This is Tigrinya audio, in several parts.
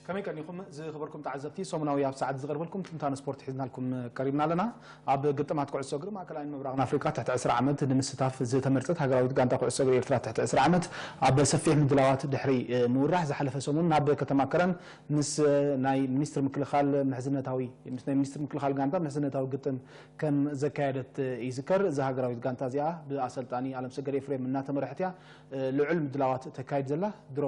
ከመይ ቀኒኹም ዝኽበርኩም ተዓዘብቲ? ሰሙናዊ ኣብ ሰዓት ዝቐርበልኩም ትንታነ ስፖርት ሒዝናልኩም ቀሪብና ኣለና። ኣብ ግጥማት ኩዕሶ እግሪ ማእከላይን ምብራቕን ኣፍሪቃ ትሕቲ ዕስራ ዓመት ንምስታፍ ዝተመርጸት ሃገራዊት ጋንታ ኩዕሶ እግሪ ኤርትራ ትሕቲ ዕስራ ዓመት ኣብ ሰፊሕ ምድላዋት ድሕሪ ምውራሕ ዝሓለፈ ሰሙን ናብ ከተማ ከረን ምስ ናይ ሚኒስትር ምክልኻል ምሕዝነታዊ ምስ ናይ ሚኒስትር ምክልኻል ጋንታ ምሕዝነታዊ ግጥም ከም ዘካየደት ይዝከር። እዛ ሃገራዊት ጋንታ እዚኣ ብኣሰልጣኒ ኣለምሰገድ ኤፍሬም እናተመርሐት እያ ልዑል ምድላዋት ተካይድ ዘላ። ድሮ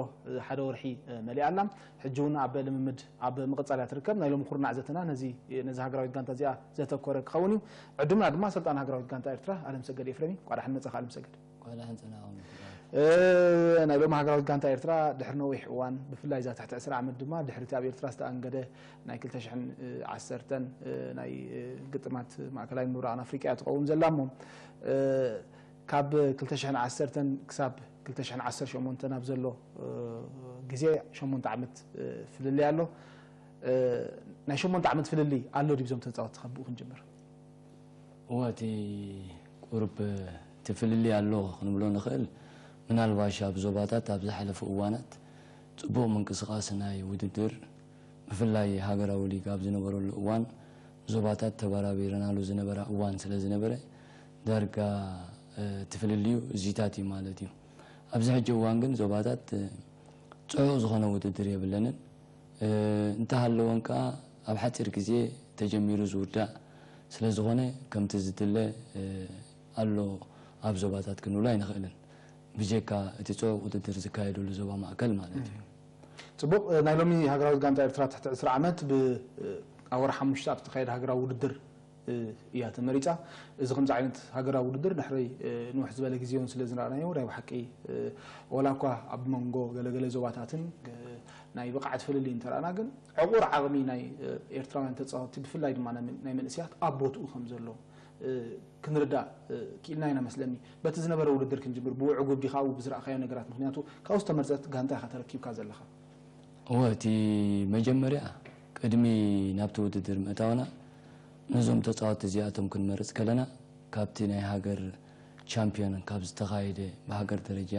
ሓደ ወርሒ መሊኣ ኣላ። ሕጂ እውን ኣብ ልምምድ ኣብ ምቕጻል እያ ትርከብ። ናይ ሎሚ ኩርናዕ ዘተና ነዚ ነዚ ሃገራዊት ጋንታ እዚኣ ዘተኮረ ክኸውን እዩ። ዕድምና ድማ ኣሰልጣኒ ሃገራዊት ጋንታ ኤርትራ ኣለምሰገድ ኤፍሬም እዩ። እንኳዕ ደሓን መጻኻ ኣለምሰገድ። እንኳዕ ደሓን ጸናኹም። እ፣ ናይ ሎሚ ሃገራዊት ጋንታ ኤርትራ ድሕሪ ነዊሕ እዋን፣ ብፍላይ እዛ ትሕቲ ዕስራ ዓመት ድማ ድሕሪ እቲ ኣብ ኤርትራ ዝተኣንገደ ናይ ክልተ ሽሕን ዓሰርተን፣ እ፣ ናይ፣ እ፣ ግጥማት ማእከላይን ምብራቕን ኣፍሪቃ እያ ትኸውን ዘላ እሞ፣ እ፣ ካብ ክልተ ሽሕን ዓሰርተን ክሳብ ክልተ ሽሕን ዓሰርተ ሸሞንተን ኣብ ዘሎ፣ እ፣ ግዜ ሸሞንተ ዓመት፣ እ፣ ፍልልይ ኣሎ። እ፣ ናይ ሸሞንተ ዓመት ፍልልይ ኣሎ ድዩ ብዞም ተጻወትቲ ካብ ብኡ ክንጅምር? እወ፣ እቲ ቁሩብ እቲ ፍልልይ ኣሎ ክንብሎ ንኽእል። ምናልባሽ ኣብ ዞባታት ኣብ ዝሓለፉ እዋናት ጽቡቕ ምንቅስቓስ ናይ ውድድር፣ ብፍላይ ሃገራዊ ሊግ ኣብ ዝነበረሉ እዋን ዞባታት ተበራቢረናሉ ዝነበራ እዋን ስለ ዝነበረ፣ ዳርጋ፣ እ፣ እቲ ፍልልዩ እዚታት እዩ ማለት እዩ። ኣብዚ ሕጂ እዋን ግን ዞባታት፣ እ፣ ጽዑቕ ዝኾነ ውድድር የብለንን። እ፣ እንተሃለወን ከኣ ኣብ ሓጺር ግዜ ተጀሚሩ ዝውዳእ ስለ ዝኾነ፣ ከምቲ ዝድለ፣ እ፣ ኣሎ ኣብ ዞባታት ክንብሎ ኣይንኽእልን። ብጀካ እቲ ጽዑቕ ውድድር ዝካየደሉ ዞባ ማእከል ማለት እዩ። ጽቡቕ፣ እ፣ ናይ ሎሚ ሃገራዊት ጋንታ ኤርትራ ትሕቲ ዕስራ ዓመት ብ-፣ እ፣ ኣብ ወርሒ ሓሙሽተ ኣብ ዝተኻየደ ሃገራዊ ውድድር፣ እ፣ እያ ተመሪጻ። እዚ ከምዚ ዓይነት ሃገራዊ ውድድር ድሕሪ፣ እ፣ ንውሕ ዝበለ ግዜ እውን ስለ ዝረኣናዮ፣ ናይ ብሓቂ፣ እ፣ ወላ እኳ ኣብ መንጎ ገለገለ ዞባታትን፣ እ፣ ናይ ብቕዓት ፍልልይ እንተረኣና፣ ግን ዕቑር ዓቕሚ ናይ፣ እ፣ ኤርትራውያን ተጻወትቲ፣ ብፍላይ ድማ ናይ መን-፣ ናይ መንእሰያት ኣብ ቦትኡ ከም ዘሎ፣ እ፣ ክንርዳእ፣ እ፣ ክኢልና ኢና መስለኒ። በቲ ዝነበረ ውድድር ክንጅምር፣ ብውዕጉብ ዲኻ ኣብኡ ብዝረኣኻዮ ነገራት? ምኽንያቱ ካብኡ ዝተመርጸት ጋንታ ኢኻ ተረኪብካ ዘለኻ። እወ፣ እቲ መጀመርያ ቅድሚ ናብቲ ውድድር ምእታውና ነዞም ተጻወትቲ እዚኣቶም ክንመርጽ ከለና፣ ካብቲ ናይ ሃገር ቻምፒዮን ካብ ዝተኻየደ፣ ብሃገር ደረጃ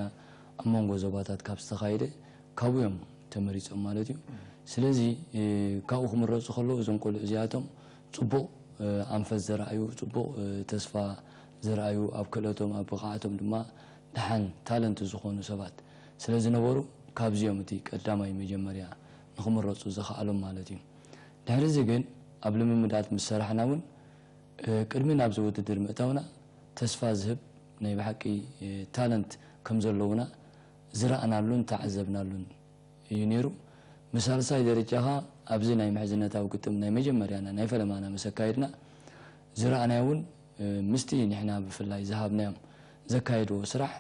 ኣብ መንጎ ዞባታት ካብ ዝተኻየደ፣ ካብኡ እዮም ተመሪጾም ማለት እዩ። ስለዚ፣ እ፣ ካብኡ ክምረጹ ከለዉ እዞም ቆልዑ እዚኣቶም ጽቡቕ፣ እ፣ ኣንፈት ዘርኣዩ፣ ጽቡቕ፣ እ፣ ተስፋ ዘርኣዩ፣ ኣብ ክእለቶም፣ ኣብ ብቕዓቶም ድማ ደሓን ታለንት ዝኾኑ ሰባት ስለ ዝነበሩ፣ ካብዚኦም እቲ ቀዳማይ መጀመርያ ንኽምረጹ ዘኽኣሎም ማለት እዩ። ድሕሪ እዚ ግን ኣብ ልምምዳት ምስ ሰራሕና እውን፣ እ፣ ቅድሚ ናብዚ ውድድር ምእታውና ተስፋ ዝህብ ናይ ብሓቂ፣ እ፣ ታለንት ከም ዘለውና ዝረኣናሉን ተዓዘብናሉን እዩ ነይሩ። ብሳልሳይ ደረጃ ኸኣ ኣብዚ ናይ ምሕዝነታዊ ግጥም ናይ መጀመርያና ናይ ፈለማና ምስ ኣካየድና ዝረኣናዮ እውን፣ እ፣ ምስቲ ንሕና ብፍላይ ዝሃብናዮም ዘካየድዎ ስራሕ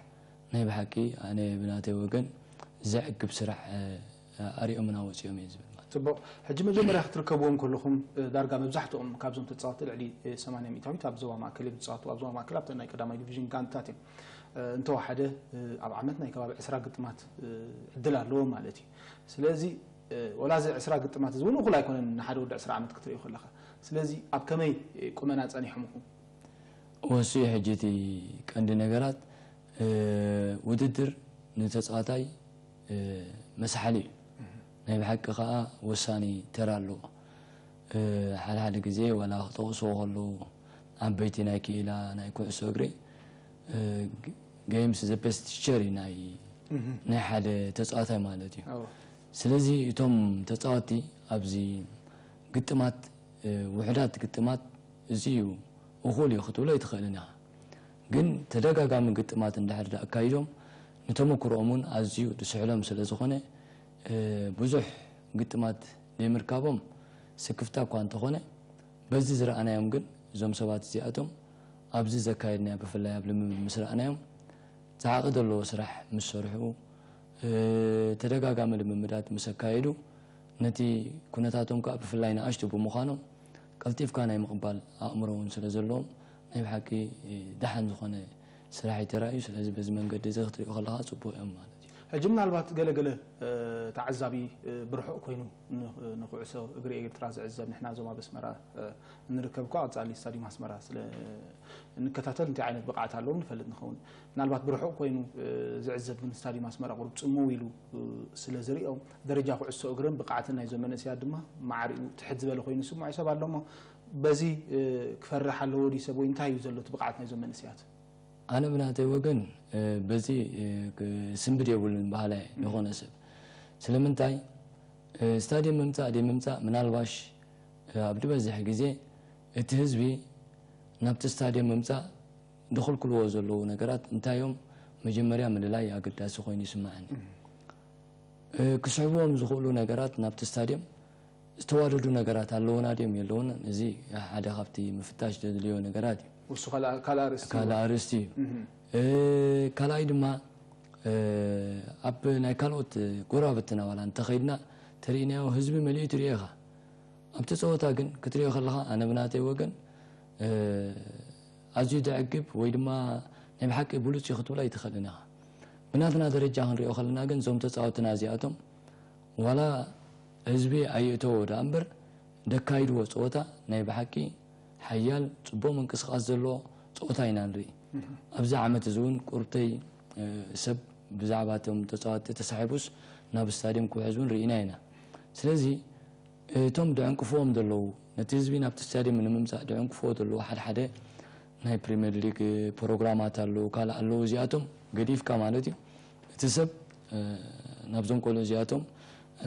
ናይ ብሓቂ ኣነ ብናተይ ወገን ዘዕግብ ስራሕ፣ እ፣ ኣርእዮምና ወጺኦም እየ ዝብል ማለት እዩ። ጽቡቕ። ሕጂ መጀመርያ ክትርከብዎም ከለኹም፣ እ፣ ዳርጋ መብዛሕትኦም ካብዞም ተጻወትቲ ልዕሊ፣ እ፣ ሰማንያ ሚእታዊት ኣብ ዞባ ማእከል እዮም ዝጻወቱ። ኣብ ዞባ ማእከል ኣብተን ናይ ቀዳማይ ዲቪዥን ጋንታታት እዮም። እ፣ እንተወሓደ፣ እ፣ ኣብ ዓመት ናይ ከባቢ ዕስራ ግጥማት፣ እ፣ ዕድል ኣለዎም ማለት እዩ። ስለዚ፣ እ፣ ወላ እዚ ዕስራ ግጥማት እዚ እውን እኹል ኣይኮነን ንሓደ ወዲ ዕስራ ዓመት ክትርእዮ ከለኻ። ስለዚ ኣብ ከመይ፣ እ፣ ቁመና ጸኒሖም ኢኹም? እወ፣ እሱ እዩ ሕጂ እቲ ቀንዲ ነገራት። እ፣ ውድድር ንተጻዋታይ፣ እ፣ መስሓሊ እዩ። ናይ ብሓቂ ከኣ ወሳኒ ተራ ኣለዎ። እ፣ ሓደ ሓደ ግዜ ዋላ ክጠቕስዎ ከለዉ ዓበይቲ ናይ ክኢላ ናይ ኩዕሶ እግሪ፣ እ፣ ግ-፣ games the best teacher እዩ ናይ፣ ናይ ሓደ ተጻዋታይ ማለት እዩ። ኣዎ። ስለዚ እቶም ተጻወትቲ ኣብዚ ግጥማት፣ እ፣ ውሑዳት ግጥማት እዚ እዩ እኹል እዩ ክትብሎ ኣይትኽእልን ኢኻ። ግን ተደጋጋሚ ግጥማት እንድሕር ደኣ ኣካይዶም ንተመክሮኦም እውን ኣዝዩ ዝስሕሎም ስለ ዝኾነ፣ እ፣ ብዙሕ ግጥማት ዘይምርካቦም ስክፍታ እኳ እንተኾነ፣ በዚ ዝረኣናዮም ግን እዞም ሰባት እዚኣቶም ኣብዚ ዘካየድናዮ ብፍላይ ኣብ ልምምድ ምስ ረኣናዮም ዝዓቐ ዘለዎ ስራሕ ምስ ሰርሑ፣ እ፣ ተደጋጋሚ ልምምዳት ምስ ኣካየዱ፣ ነቲ ኩነታቶም ከኣ ብፍላይ ንኣሽቱ ብምዃኖም፣ ቀልጢፍካ ናይ ምቕባል ኣእምሮ እውን ስለ ዘለዎም፣ ናይ ብሓቂ፣ እ፣ ደሓን ዝኾነ ስራሕ እዩ ተራእዩ። ስለዚ በዚ መንገዲ እዚ ክትሪኦ ከለኻ ጽቡቕ እዮም ማለት እዩ። ሕጂ ምናልባት ገለገለ ተዓዛቢ ብርሑቕ ኮይኑ ንኩዕሶ እግሪ ኤርትራ ዝዕዘብ፣ ንሕና እዞም ኣብ ኣስመራ እንርከብ እኳ ቀጻሊ ስታዲየም ኣስመራ ስለ እንከታተል እንታይ ዓይነት ብቕዓት ኣለዎም ንፈልጥ ንኸውን። ምናልባት ብርሑቕ ኮይኑ ዝዕዘብ ግን ስታዲየም ኣስመራ ቁሩብ ጽምው ኢሉ ስለ ዝሪኦም፣ ደረጃ ኩዕሶ እግርን ብቕዓትን ናይዞም መንእሰያት ድማ ማዕሪኡ ትሕት ዝበለ ኮይኑ ይስምዖ ሰብ ኣሎ እሞ፣ በዚ ክፈርሕ ኣለዎ ድዩ ሰብ ወይ እንታይ እዩ ዘሎ እቲ ብቕዓት ናይዞም መንእሰያት? ኣነ ብናተይ ወገን በዚ ስንብድ የብሉን በሃላይ ዝኾነ ሰብ። ስለምንታይ ስታድየም ምምጻእ ደይ ምምጻእ ምናልባሽ ኣብ ዝበዝሕ ግዜ እቲ ህዝቢ ናብቲ ስታድየም ምምጻእ ድኽልክልዎ ዘለዉ ነገራት እንታይ እዮም? መጀመርያ ምልላይ ኣገዳሲ ኮይኑ ይስምዓኒ። ክስሕብዎም ዝኽእሉ ነገራት ናብቲ ስታድየም ዝተዋደዱ ነገራት ኣለዉና ድዮም የለዉን? እዚ ሓደ ካብቲ ምፍታሽ ዘድልዮ ነገራት እዩ። እሱ ካልእ ኣርእስቲ እዩ። ካልኣይ ድማ ኣብ ናይ ካልኦት ጎረባብትና ዋላ እንተኸይድና ተሪእናዮ ህዝቢ መሊኡ ትሪኦ ኢኻ። ኣብቲ ጸወታ ግን ክትሪኦ ከለኻ ኣነ ብናተይ ወገን ኣዝዩ ዘዕግብ ወይ ድማ ናይ ብሓቂ ብሉጽ እዩ ክትብሎ ኣይትኽእልን ኢኻ። ብናትና ደረጃ ክንሪኦ ከለና ግን እዞም ተጻወትና እዚኣቶም ዋላ ህዝቢ ኣይእተዎ ደኣ እምበር ደካይድዎ ጸወታ ናይ ብሓቂ ሓያል ጽቡቕ ምንቅስቓስ ዘለዎ ጸወታ ኢና ንርኢ። ኣብዚ ዓመት እዚ እውን ቁርብተይ ሰብ ብዛዕባ እቶም ተጻወትቲ ተሳሒቡስ ናብ ስታድየም ክውሕዝ እውን ርኢና ኢና። ስለዚ እቶም ድዕንቅፍዎም ዘለዉ፣ ነቲ ህዝቢ ናብቲ ስታድየም ንምምጻእ ድዕንቅፍዎ ዘለዉ ሓደ ሓደ ናይ ፕሪምየር ሊግ ፕሮግራማት ኣለዉ፣ ካልእ ኣለዉ፣ እዚኣቶም ገዲፍካ ማለት እዩ። እቲ ሰብ ናብዞም ቆልዑ እዚኣቶም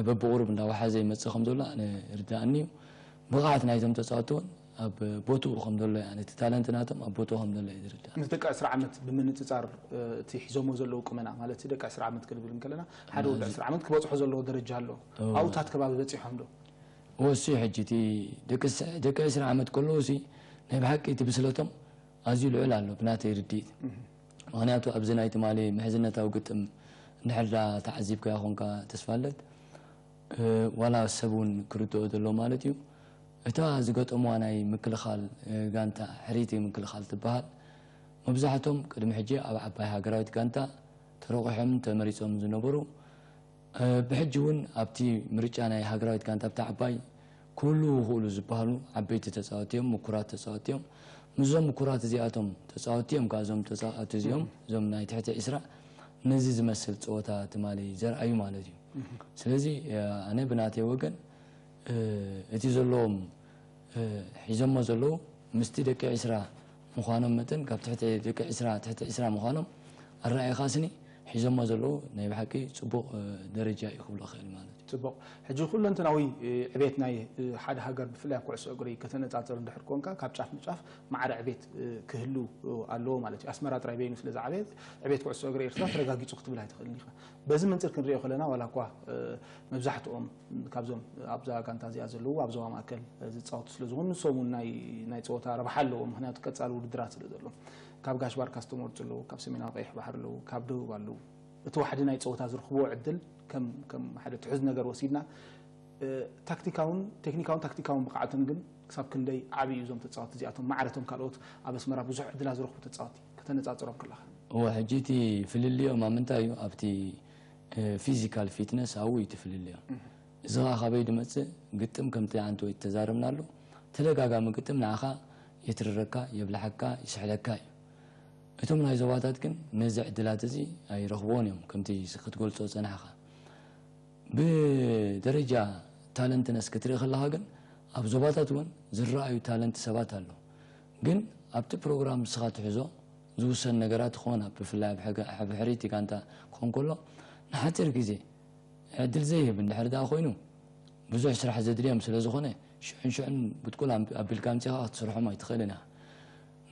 በብቑሩብ እንዳወሓዘ ይመጽእ ከም ዘሎ ኣነ ይርድኣኒ እዩ። ብቕዓት ናይቶም ተጻወትቲ እውን ኣብ ቦትኡ ከም ዘሎ እያ፣ ነቲ ታለንት ናቶም ኣብ ቦትኡ ከም ዘሎ እየ ዝርዳእ። ምስ ደቂ ዕስራ ዓመት ብምንጽጻር እቲ ሒዞሞ ዘለዉ ቁመና ማለት ደቂ ዕስራ ዓመት ክንብል እንከለና ሓደ ወዲ ዕስራ ዓመት ክበጽሖ ዘለዎ ደረጃ ኣሎ። ኣብኡታት ከባቢ በጺሖም ዶ? እወ እሱ እዩ ሕጂ እቲ ደቂ ዕስራ ዓመት ከለዉ ሲ ናይ ብሓቂ እቲ ብስለቶም ኣዝዩ ልዑል ኣሎ ብናተይ ርድኢት። ምኽንያቱ ኣብዚ ናይ ትማሊ ምሕዝነታዊ ግጥም እንድሕር ዳ ተዓዚብካዮ ኾንካ ተስፋለት ዋላ ሰብ እውን ክርድኦ ዘለዎ ማለት እዩ። እታ ዝገጠምዋ ናይ ምክልኻል ጋንታ ሕርይቲ ምክልኻል ትበሃል። መብዛሕቶም ቅድሚ ሕጂ ኣብ ዓባይ ሃገራዊት ጋንታ ተረቑሖምን ተመሪጾም ዝነበሩ ብሕጂ እውን ኣብቲ ምርጫ ናይ ሃገራዊት ጋንታ ኣብቲ ዓባይ ክህልዉ ይኽእሉ ዝበሃሉ ዓበይቲ ተጻወትቲ እዮም፣ ምኩራት ተጻወትቲ እዮም። ምስዞም ምኩራት እዚኣቶም ተጻወትቲ እዮም፣ ከኣ እዞም ተጻወትቲ እዚኦም እዞም ናይ ትሕቲ ዕስራ ነዚ ዝመስል ጸወታ ትማሊ ዘርኣዩ ማለት እዩ። ስለዚ ኣነ ብናተይ ወገን እቲ ዘለዎም ሒዞሞ ዘለዉ ምስቲ ደቂ ዕስራ ምዃኖም መጠን ካብ ትሕቲ ደቂ ዕስራ ትሕቲ ዕስራ ምዃኖም ኣረኣእኻስኒ ሒዞሞ ዘለዉ ናይ ብሓቂ ጽቡቕ ደረጃ እዩ ክብሎ ክእል ማለት እዩ። ጽቡቕ። ሕጂ ኩለንተናዊ ዕቤት ናይ ሓደ ሃገር ብፍላይ ኣብ ኩዕሶ እግሪ ከተነጻጽር እንድሕር ኮንካ ካብ ጫፍ ንጫፍ ማዕረ ዕቤት ክህሉ ኣለዎ ማለት እዩ። ኣስመራ ጥራይ በይኑ ስለ ዝዓበየት ዕቤት ኩዕሶ እግሪ ኤርትራ ተረጋጊጹ ክትብል ኣይትኽእልን ኢኻ። በዚ መንጽር ክንሪኦ ከለና ዋላ እኳ መብዛሕትኦም ካብዞም ኣብዛ ጋንታ እዚኣ ዘለዉ ኣብ ዞባ ማእከል ዝጻወቱ ስለ ዝኾኑ ንሶም እውን ናይ ናይ ጸወታ ረብሓ ኣለዎም። ምኽንያቱ ቀጻሊ ውድድራት ስለ ዘሎ ካብ ጋሽ ባርካ ዝተመርጹ ኣለዉ፣ ካብ ሰሜናዊ ቀይሕ ባሕሪ ኣለዉ፣ ካብ ደቡብ ኣለዉ። እቲ ዋሕዲ ናይ ጸወታ ዝረኽብዎ ዕድል ከም ከም ሓደ ትሑዝ ነገር ወሲድና ታክቲካውን ቴክኒካውን ታክቲካውን ብቕዓቶም ግን ክሳብ ክንደይ ዓቢ እዩ እዞም ተጻወትቲ እዚኣቶም ማዕረቶም ካልኦት ኣብ ኣስመራ ብዙሕ ዕድላት ዝረኽቡ ተጻወትቲ ከተነጻጽሮም ከለኻ? እወ ሕጂ እቲ ፍልልዮም ኣብ ምንታይ እዩ ኣብቲ ፊዚካል ፊትነስ ኣብኡ እዩ እቲ ፍልልዮም። እዚ ኸዓ ካበይ ዝመጽእ ግጥም ከምቲ ኣንቲ ወይ ተዛረብናሉ ተደጋጋሚ ግጥም ንዓኻ የትርረካ የብልሓካ ይስሕለካ እዩ። እቶም ናይ ዞባታት ግን ነዚ ዕድላት እዚ ኣይረኽብዎን እዮም ከምቲ ክትገልጾ ጸናሕኻ። ብደረጃ ታለንትነስ ክትርኢ ከለኻ ግን ኣብ ዞባታት እውን ዝረኣዩ ታለንት ሰባት ኣሎ። ግን ኣብቲ ፕሮግራም ንስኻ ትሕዞ ዝውሰን ነገራት ይኾን ኣብ ብፍላይ ኣብ ሕርይቲ ጋንታ ክኾን ከሎ ንሓፂር ግዜ ዕድል ዘይህብ እንድሕር ደኣ ኮይኑ ብዙሕ ስራሕ ዘድልዮም ስለ ዝኾነ ሽዑን ሽዑን ብትኩል ኣቢልካ ኣምፂኻ ክትስርሖም ኣይትኽእልን ኢኻ።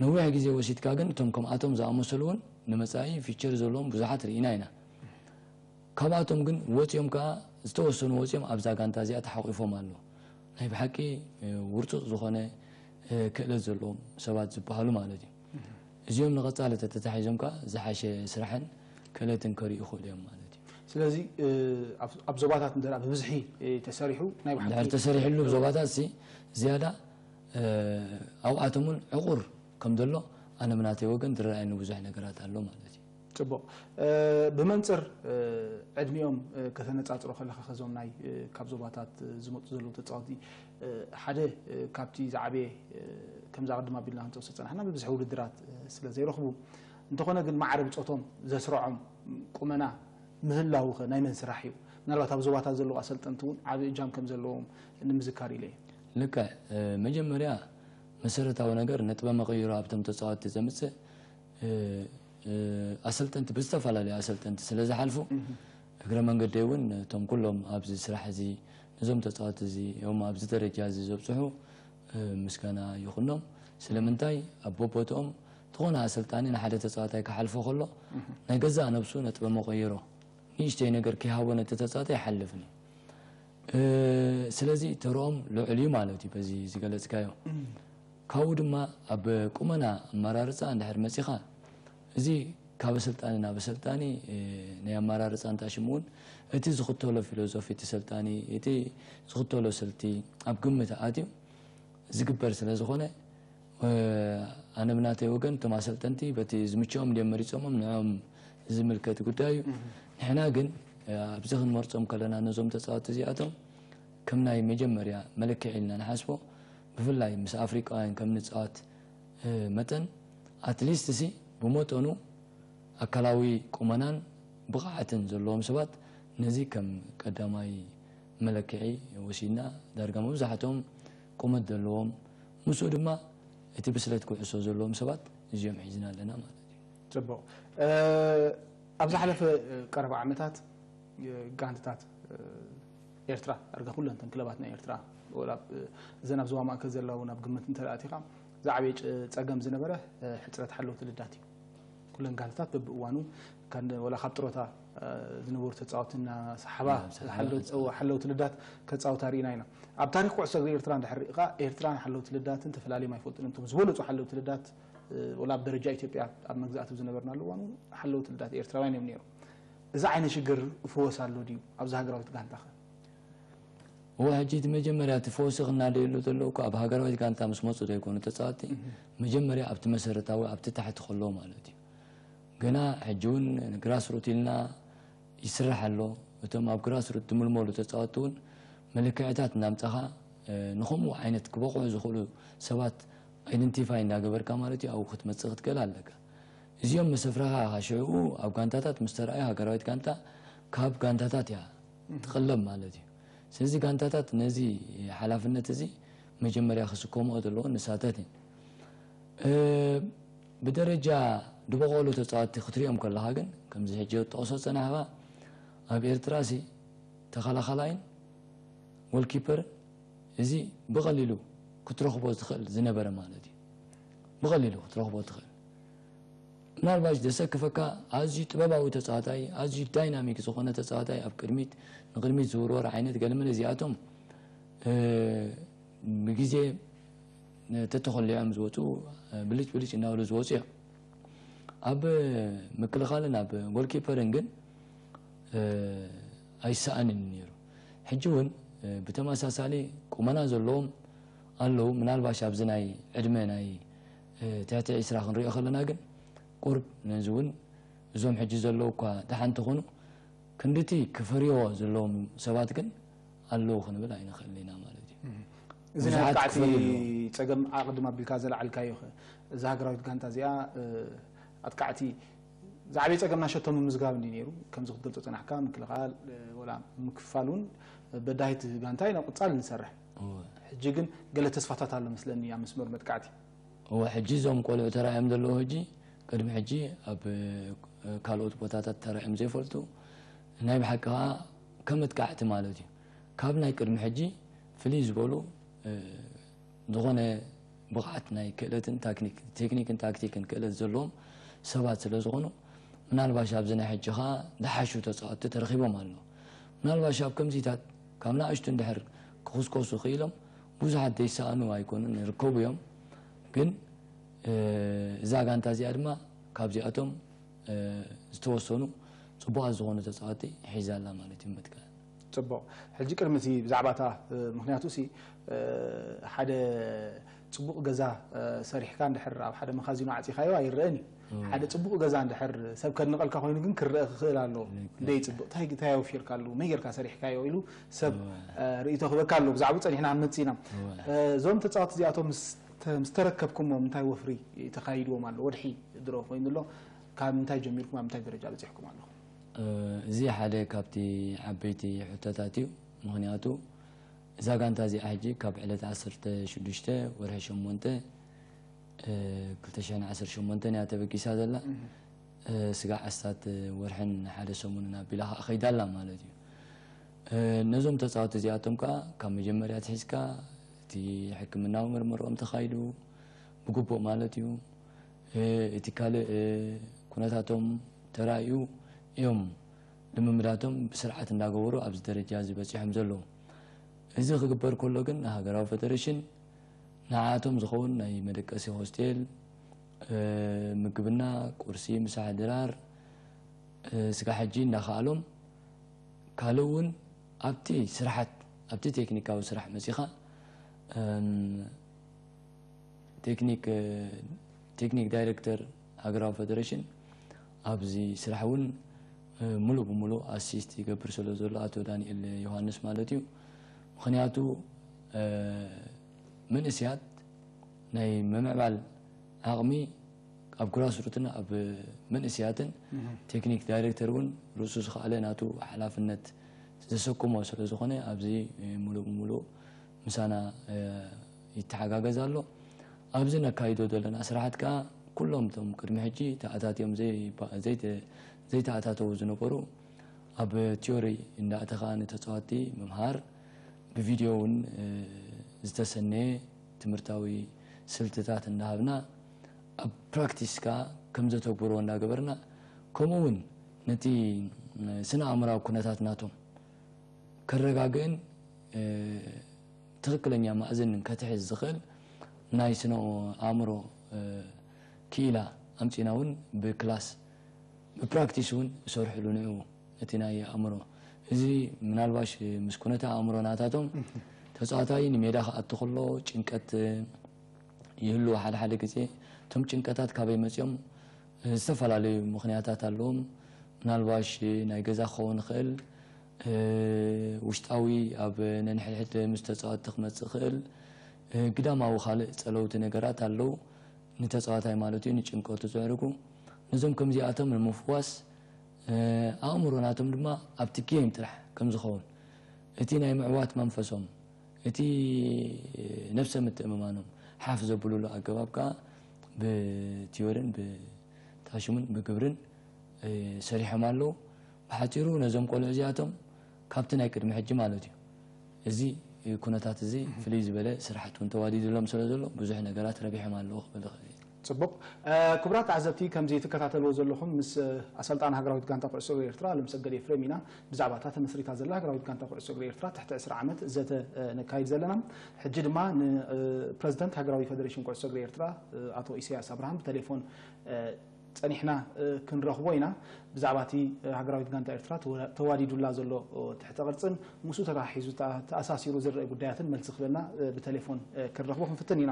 ነዊሕ ግዜ ወሲድካ ግን እቶም ከምኣቶም ዝኣመሰሉ እውን ንመፃኢ ፊቸር ዘለዎም ብዙሓት ርኢና ኢና። ካብኣቶም ግን ወፂኦም ከዓ ዝተወሰኑ ወፂኦም ኣብዛ ጋንታ እዚኣ ተሓቂፎም ኣለዉ። ናይ ብሓቂ ውርፁፅ ዝኾነ ክእለት ዘለዎም ሰባት ዝበሃሉ ማለት እዩ። እዚኦም ንቐፃሊ ተተታሒዞም ከዓ ዝሓሸ ስራሕን ክእለትን ከርእዩ ይኽእሉ እዮም ማለት እዩ። ስለዚ ኣብ ዞባታት እንተ ብብዝሒ ተሰሪሑ ናይ ብሓቂ እንድሕር ተሰሪሕሉ ዞባታት ሲ ዝያዳ ኣብኣቶም እውን ዕቑር ከም ዘሎ ኣነ ብናተይ ወገን ዝረኣየኒ ብዙሕ ነገራት ኣሎ ማለት እዩ። ጽቡቕ። ብመንጽር ዕድሚኦም ከተነጻጽሮ ከለኻ፣ ከዞም ናይ ካብ ዞባታት ዝመጹ ዘለዉ ተጻወቲ ሓደ ካብቲ ዝዓበየ ከምዛ ቅድም ኣቢልና ክንጠቕሶ ዝጸናሕና ብብዝሒ ውድድራት ስለ ዘይረኽቡ፣ እንተኾነ ግን ማዕረ ብጾቶም ዘስርዖም ቁመና ምህላውኸ ናይ መን ስራሕ እዩ? ምናልባት ኣብ ዞባታት ዘለዉ ኣሰልጠንቲ እውን ዓቢ እጃም ከም ዘለዎም ንምዝካር ኢለ እየ። ልክዕ። መጀመርያ መሰረታዊ ነገር ነጥበ መቐይሮ ኣብቶም ተጻወቲ ዘምጽእ ኣሰልጠንቲ ብዝተፈላለዩ ኣሰልጠንቲ ስለ ዝሓልፉ፣ እግረ መንገደይ እውን ነቶም ኩሎም ኣብዚ ስራሕ እዚ ነዞም ተጻወቲ እዚኦም ኣብዚ ደረጃ እዚ ዘብጽሑ ምስጋና ይኹኖም። ስለምንታይ ኣብ ቦቦትኦም ዝኾነ ኣሰልጣኒ ንሓደ ተጻዋታይ ክሓልፎ ከሎ ናይ ገዛእ ነብሱ ነጥበ መቐይሮ ንእሽተይ ነገር ከይሃቦ ነቲ ተጻዋታይ ኣይሓልፍን እዩ። ስለዚ ተርኦም ልዑል እዩ ማለት እዩ በዚ ዝገለጽካዮ። ካብኡ ድማ ኣብ ቁመና ኣመራርጻ እንድሕር መጺኻ፣ እዚ ካብ ኣሰልጣኒ ናብ ኣሰልጣኒ ናይ ኣመራርጻ እንታ ሽሙ እውን እቲ ዝኽተሎ ፊሎዞፊ እቲ ሰልጣኒ፣ እቲ ዝኽተሎ ስልቲ ኣብ ግምት ኣትዩ ዝግበር ስለ ዝኾነ፣ ኣነ ብናተይ ወገን እቶም ኣሰልጠንቲ በቲ ዝምችኦም ድዮም መሪጾሞም ንዕኦም ዝምልከት ጉዳይ እዩ። ንሕና ግን ኣብዚ ክንመርጾም ከለና ነዞም ተጻወቲ እዚኣቶም ከም ናይ መጀመርያ መለክዒ ኢልና ንሓስቦ። ብፍላይ ምስ ኣፍሪቃውያን ከም ንጻወት መጠን ኣትሊስት ሲ ብመጠኑ ኣካላዊ ቁመናን ብቕዓትን ዘለዎም ሰባት ነዚ ከም ቀዳማይ መለክዒ ወሲድና። ዳርጋ መብዛሕትኦም ቁመት ዘለዎም፣ ምስኡ ድማ እቲ ብስለት ኩዕሶ ዘለዎም ሰባት እዚኦም ሒዝና ኣለና ማለት እዩ። ጽቡቕ። ኣብ ዝሓለፈ ቀረባ ዓመታት ጋንትታት ኤርትራ፣ ዳርጋ ኩለን እተን ክለባት ናይ ኤርትራ፣ ወላ እዘን ኣብ ዞባ ማእከል ዘለዉ ናብ ግምት እንተ ኣቲኻ፣ ዝዓበየ ጸገም ዝነበረ ሕጽረት ሓለውቲ ልዳት እዩ። ኩለን ጋንትታት በብእዋኑ ወላ ካብ ጥሮታ ዝነበሩ ተጻወቲ እናሰሓባ ሓለውቲ ልዳት ከጻውታ ርኢና ኢና። ኣብ ታሪኽ ኩዕሶ እግሪ ኤርትራ እንድሕር ርኢኻ፣ ኤርትራን ሓለውቲ ልዳትን ተፈላልዮም ኣይፈልጡን እዮም። እቶም ዝበለጹ ሓለውቲ ልዳት ወላ ኣብ ደረጃ ኢትዮጵያ ኣብ መግዛእቲ ዝነበርናሉ እዋን ሓለውቲ ልዳት ኤርትራውያን እዮም ነይሮም። እዚ ዓይነት ሽግር ይፍወስ ኣሎ ድዩ ኣብዚ ሃገራዊት ጋንታኸ? እወ፣ ሕጂ እቲ መጀመርያ እቲ ፈውሲ ክናደየሉ ዘለዎ እኮ ኣብ ሃገራዊት ጋንታ ምስ መፁ ዶ ኣይኮኑ ተፃወትቲ? መጀመርያ ኣብቲ መሰረታዊ ኣብቲ ታሕቲ ከሎ ማለት እዩ። ገና ሕጂ እውን ግራስ ሩት ኢልና ይስራሕ ኣሎ። እቶም ኣብ ግራስ ሩት ዝምልመሉ ተፃወትቲ እውን መለክዕታት እናምፃኻ ንከምኡ ዓይነት ክበቕዑ ዝኽእሉ ሰባት ኣይደንቲፋይ እንዳገበርካ ማለት እዩ ኣብኡ ክትመፅእ ክትክእል ኣለካ። እዚኦም መሰፍረኻ ኢኻ። ሽዕኡ ኣብ ጋንታታት ምስ ተረኣዩ ሃገራዊት ጋንታ ካብ ጋንታታት እያ ትቐለብ ማለት እዩ። ስለዚ ጋንታታት ነዚ ሓላፍነት እዚ መጀመርያ ክስከምኦ ዘለዎ ንሳተት እየን። ብደረጃ ዝበቖሉ ተፃወትቲ ክትሪኦም ከለኻ ግን ከምዚ ሕጂ ጠቕሶ ዝፀናሕኻ ኣብ ኤርትራ ሲ ተኸላኸላይን ጎልኪፐርን እዚ ብቐሊሉ ክትረኽቦ ዝኽእል ዝነበረ ማለት እዩ። ብቐሊሉ ክትረኽቦ ትኽእል። ምናልባሽ ዘሰክፈካ ኣዝዩ ጥበባዊ ተፃዋታይ፣ ኣዝዩ ዳይናሚክ ዝኾነ ተፃዋታይ፣ ኣብ ቅድሚት ንቕድሚት ዝውርወር ዓይነት ገለመለ እዚኣቶም ብግዜ ተተኾሊዖም ዝወፁ ብልጭ ብልጭ እናበሉ ዝወፁ እዮም። ኣብ ምክልኻልን ኣብ ጎልኪፐርን ግን ኣይሰኣንን ነይሩ። ሕጂ እውን ብተመሳሳሊ ቁመና ዘለዎም ኣለዉ። ምናልባሽ ኣብዚ ናይ ዕድመ ናይ ትሕቲ ዒስራ ክንሪኦ ከለና ግን ቁርብ ነዚ እውን እዞም ሕጂ ዘለዉ እኳ ደሓን እንተኾኑ ክንድቲ ክፈርይዎ ዘለዎም ሰባት ግን ኣለዉ ክንብል ኣይንኽእል ኢና ማለት እዩ። እዚ ናይ ኣጥቃዕቲ ጸገም ኣቕድም ኣቢልካ ዘለዓልካዮ፣ እዛ ሃገራዊት ጋንታ እዚኣ ኣጥቃዕቲ ዝዓበየ ጸገምና ሸቶ ምምዝጋብ እንዲ ነይሩ። ከምዚ ክትገልጾ ጸናሕካ፣ ምክልኻል ወላ ምክፋል እውን በዳሂት ጋንታ ኢና ቁጻል ንሰርሕ። ሕጂ ግን ገለ ተስፋታት ኣሎ መስለኒ ኣብ መስመር መጥቃዕቲ። እወ፣ ሕጂ እዞም ቆልዑ ተራእዮም ዘለዉ ሕጂ ቅድሚ ሕጂ ኣብ ካልኦት ቦታታት ተራእዮም ዘይፈልጡ ናይ ብሓቂ ከዓ ከም መጥቃዕቲ ማለት እዩ። ካብ ናይ ቅድሚ ሕጂ ፍልይ ዝበሉ ዝኾነ ብቕዓት ናይ ክእለትን ታክኒክ ቴክኒክን ታክቲክን ክእለት ዘለዎም ሰባት ስለ ዝኾኑ ምናልባሽ ኣብዚ ናይ ሕጂ ከዓ ዝሓሹ ተፃወትቲ ተረኺቦም ኣለዉ። ምናልባሽ ኣብ ከምዚታት ካብ ንኣሽቱ እንድሕር ክኹስኮሱ ክኢሎም ብዙሓት ዘይሰኣኑ ኣይኮኑን ይርከቡ እዮም። ግን እዛ ጋንታ እዚኣ ድማ ካብዚኣቶም ዝተወሰኑ ፅቡቓት ዝኾኑ ተፃወትቲ ሒዛ ኣላ ማለት እዩ ምጥቃ ጽቡቕ። ሕጂ ቅድሚ እቲ ብዛዕባ እታ፣ እ፣ ምኽንያቱ ሲ፣ እ፣ ሓደ ጽቡቕ ገዛ፣ እ፣ ሰሪሕካ እንድሕር ኣብ ሓደ መኻዚኖ ዓጺኻዮ ኣይረኣን እዩ። እወ። ሓደ ጽቡቕ ገዛ እንድሕር ሰብ ከድንቐልካ ኮይኑ ግን ክረአ ክኽእል ኣለዎ። ልክዕ። ክንደይ ጽቡቕ፣ እንታይ፣ እንታይ ኣውፊርካሉ፣ መይ ጌርካ ሰሪሕካዮ ኢሉ ሰብ፣ እወ። እ፣ ርእይቶ ክበካ ኣለዎ። ብዛዕባኡ ጸኒሕና ክንመጽእ ኢና። እወ። እ፣ እዞም ተጻወትቲ እዚኣቶም ምስ ተ-፣ ምስ ተረከብኩሞም እንታይ ወፍሪ ተኻይድዎም ኣሎ? ወድሒ ድሮ ኮይኑ ኣሎ። ካብ ምንታይ ጀሚርኩም ኣብ ምንታይ ደረጃ በጺሕኩም ኣለኹም? እ፣ እዚ ሓደ ካብቲ ዓበይቲ ሕቶታት እዩ። ምኽንያቱ እዛ ጋንታ እዚኣ ሕጂ ካብ ዕለት ዓሰርተ ሽዱሽተ ወርሒ ሸሞንተ፣ እ፣ ክልተ ሽሕን ዓሰርተ ሸሞንተን እያ ተበጊሳ ዘላ። እህ። እ፣ ስጋዕ ኣስታት ወርሕን ሓደ ሰሙንን ኣቢላ ኸዓ ኸይዳ ኣላ ማለት እዩ። እ፣ ነዞም ተጻወትቲ እዚኣቶም ከኣ ካብ መጀመርያ ኣትሒዝካ እቲ ሕክምናዊ ምርመርኦም ተኻይዱ ብግቡእ ማለት እዩ። እ፣ እቲ ካልእ፣ እ፣ ኩነታቶም ተራእዩ እዮም ልምምዳቶም ብስርዓት እንዳገበሩ ኣብዚ ደረጃ እዚ በጺሖም ዘለዉ። እዚ ክግበር ከሎ ግን ሃገራዊ ፈደረሽን ንዓኣቶም ዝኸውን ናይ መደቀሲ ሆስቴል፣ እ፣ ምግብና፣ ቁርሲ፣ ምሳሕ፣ ድራር፣ እ፣ ስጋብ ሕጂ እንዳኸኣሎም፣ ካልእ እውን ኣብቲ ስራሓት፣ ኣብቲ ቴክኒካዊ ስራሕ መጺኻ፣ እም፣ ቴክኒክ፣ እ፣ ቴክኒክ ዳይሬክተር ሃገራዊ ፈደሬሽን ኣብዚ ስራሕ እውን፣ እ፣ ሙሉእ ብሙሉእ ኣሲስት ይገብር ስለ ዘሎ ኣቶ ዳንኤል ዮሃንስ ማለት እዩ። ምኽንያቱ፣ እ፣ መንእስያት ናይ ምምዕባል ዓቕሚ ኣብ ግራስሩትን ኣብ መንእስያትን እህ። ቴክኒክ ዳይሬክተር እውን ርእሱ ዝኸኣለ ናቱ ሓላፍነት ዘሰክሞ ስለ ዝኾነ ኣብዚ፣ እ፣ ሙሉእ ብሙሉእ ምሳና፣ እ፣ ይተሓጋገዝ ኣሎ። ኣብዚ ነካይዶ ዘለና ስራሓት ከኣ ኩሎም እቶም ቅድሚ ሕጂ ተኣታትዮም ዘይባ-፣ ዘይተ-፣ ዘይተኣታተዉ ዝነበሩ ኣብ ቲዮሪ እንዳእተኻ ንተጻወትቲ ምምሃር፣ ብቪድዮ እውን፣ እ፣ ዝተሰነየ ትምህርታዊ ስልትታት እንዳሃብና ኣብ ፕራክቲስ ከኣ ከም ዘተግብርዎ እንዳገበርና፣ ከምኡ እውን ነቲ፣ እ፣ ስነ ኣእምራዊ ኩነታት ናቶም ከረጋግእን፣ እ፣ ትኽክለኛ ማእዝን ከትሕዝ ዝኽእል ናይ ስነ ኣእምሮ፣ እ፣ ክኢላ ኣምጺና እውን ብክላስ ብፕራክቲስ እውን ይሰርሕሉ ንዕኡ እቲ ናይ ኣእምሮ። እዚ ምናልባሽ ምስ ኩነተ ኣእምሮ ናታቶም ተጻዋታይ ንሜዳ ክኣቱ ከሎ ጭንቀት ይህልዎ። ሓደ ሓደ ግዜ እቶም ጭንቀታት ካበይ መጺኦም? ዝተፈላለዩ ምኽንያታት ኣለዎም። ምናልባሽ ናይ ገዛ ክኸውን ይኽእል፣ እ፣ ውሽጣዊ ኣብ ነንሕድሕድ ምስ ተጻወትቲ ክመጽእ ይኽእል፣ እ፣ ግዳማዊ ካልእ ጸለውቲ ነገራት ኣለዉ። ንተጻዋታይ ማለት እዩ፣ ንጭንቀቱ ዘዕርጉ። ነዞም ከምዚኣቶም ንምፍዋስ፣ እ፣ ኣእምሮ ናቶም ድማ ኣብቲ ጌም ጥራሕ ከም ዝኸውን፣ እቲ ናይ ምዕዋት መንፈሶም፣ እቲ ነብሰ ምትእምማኖም ሓፍ ዘብሉሉ ኣገባብ ከኣ ብቲዮርን ብታሽሙን ብግብርን፣ እ፣ ሰሪሖም ኣለዉ። ብሓጺሩ ነዞም ቆልዑ እዚኣቶም ካብቲ ናይ ቅድሚ ሕጂ ማለት እዩ፣ እዚ ኩነታት እዚ ፍልይ ዝበለ ስራሕቲ እውን ተዋዲድሎም ስለ ዘሎ ብዙሕ ነገራት ረቢሖም ኣለዉ ክብል እኽእል እየ። ጽቡቕ። እ፣ ክቡራት ተዓዘብቲ፣ ከምዚ ትከታተልዎ ዘለኹም ምስ፣ እ፣ ኣሰልጣኒ ሃገራዊት ጋንታ ኩዕሶ እግሪ ኤርትራ ኣለምሰገድ ኤፍሬም ኢና ብዛዕባ እታ ተመስሪታ ዘላ ሃገራዊት ጋንታ ኩዕሶ እግሪ ኤርትራ ትሕቲ ዕስራ ዓመት ዘተ፣ እ፣ ነካይድ ዘለና። ሕጂ ድማ ን፣ እ፣ ፕረዚደንት ሃገራዊ ፈደሬሽን ኩዕሶ እግሪ ኤርትራ፣ እ፣ ኣቶ ኢሳያስ ኣብርሃም ብቴሌፎን፣ እ፣ ጸኒሕና፣ እ፣ ክንረኽቦ ኢና። ብዛዕባ እቲ፣ እ፣ ሃገራዊት ጋንታ ኤርትራ ተወ-፣ ተዋዲዱላ ዘሎ፣ እ፣ ትሕተ ቅርጽን ምስኡ ተተሓሒዙ ተኣ-፣ ተኣሳሲሩ ዝረአ ጉዳያትን መልሲ ክህበና፣ እ፣ ብቴሌፎን፣ እ፣ ክንረኽቦ ክንፍትን ኢና።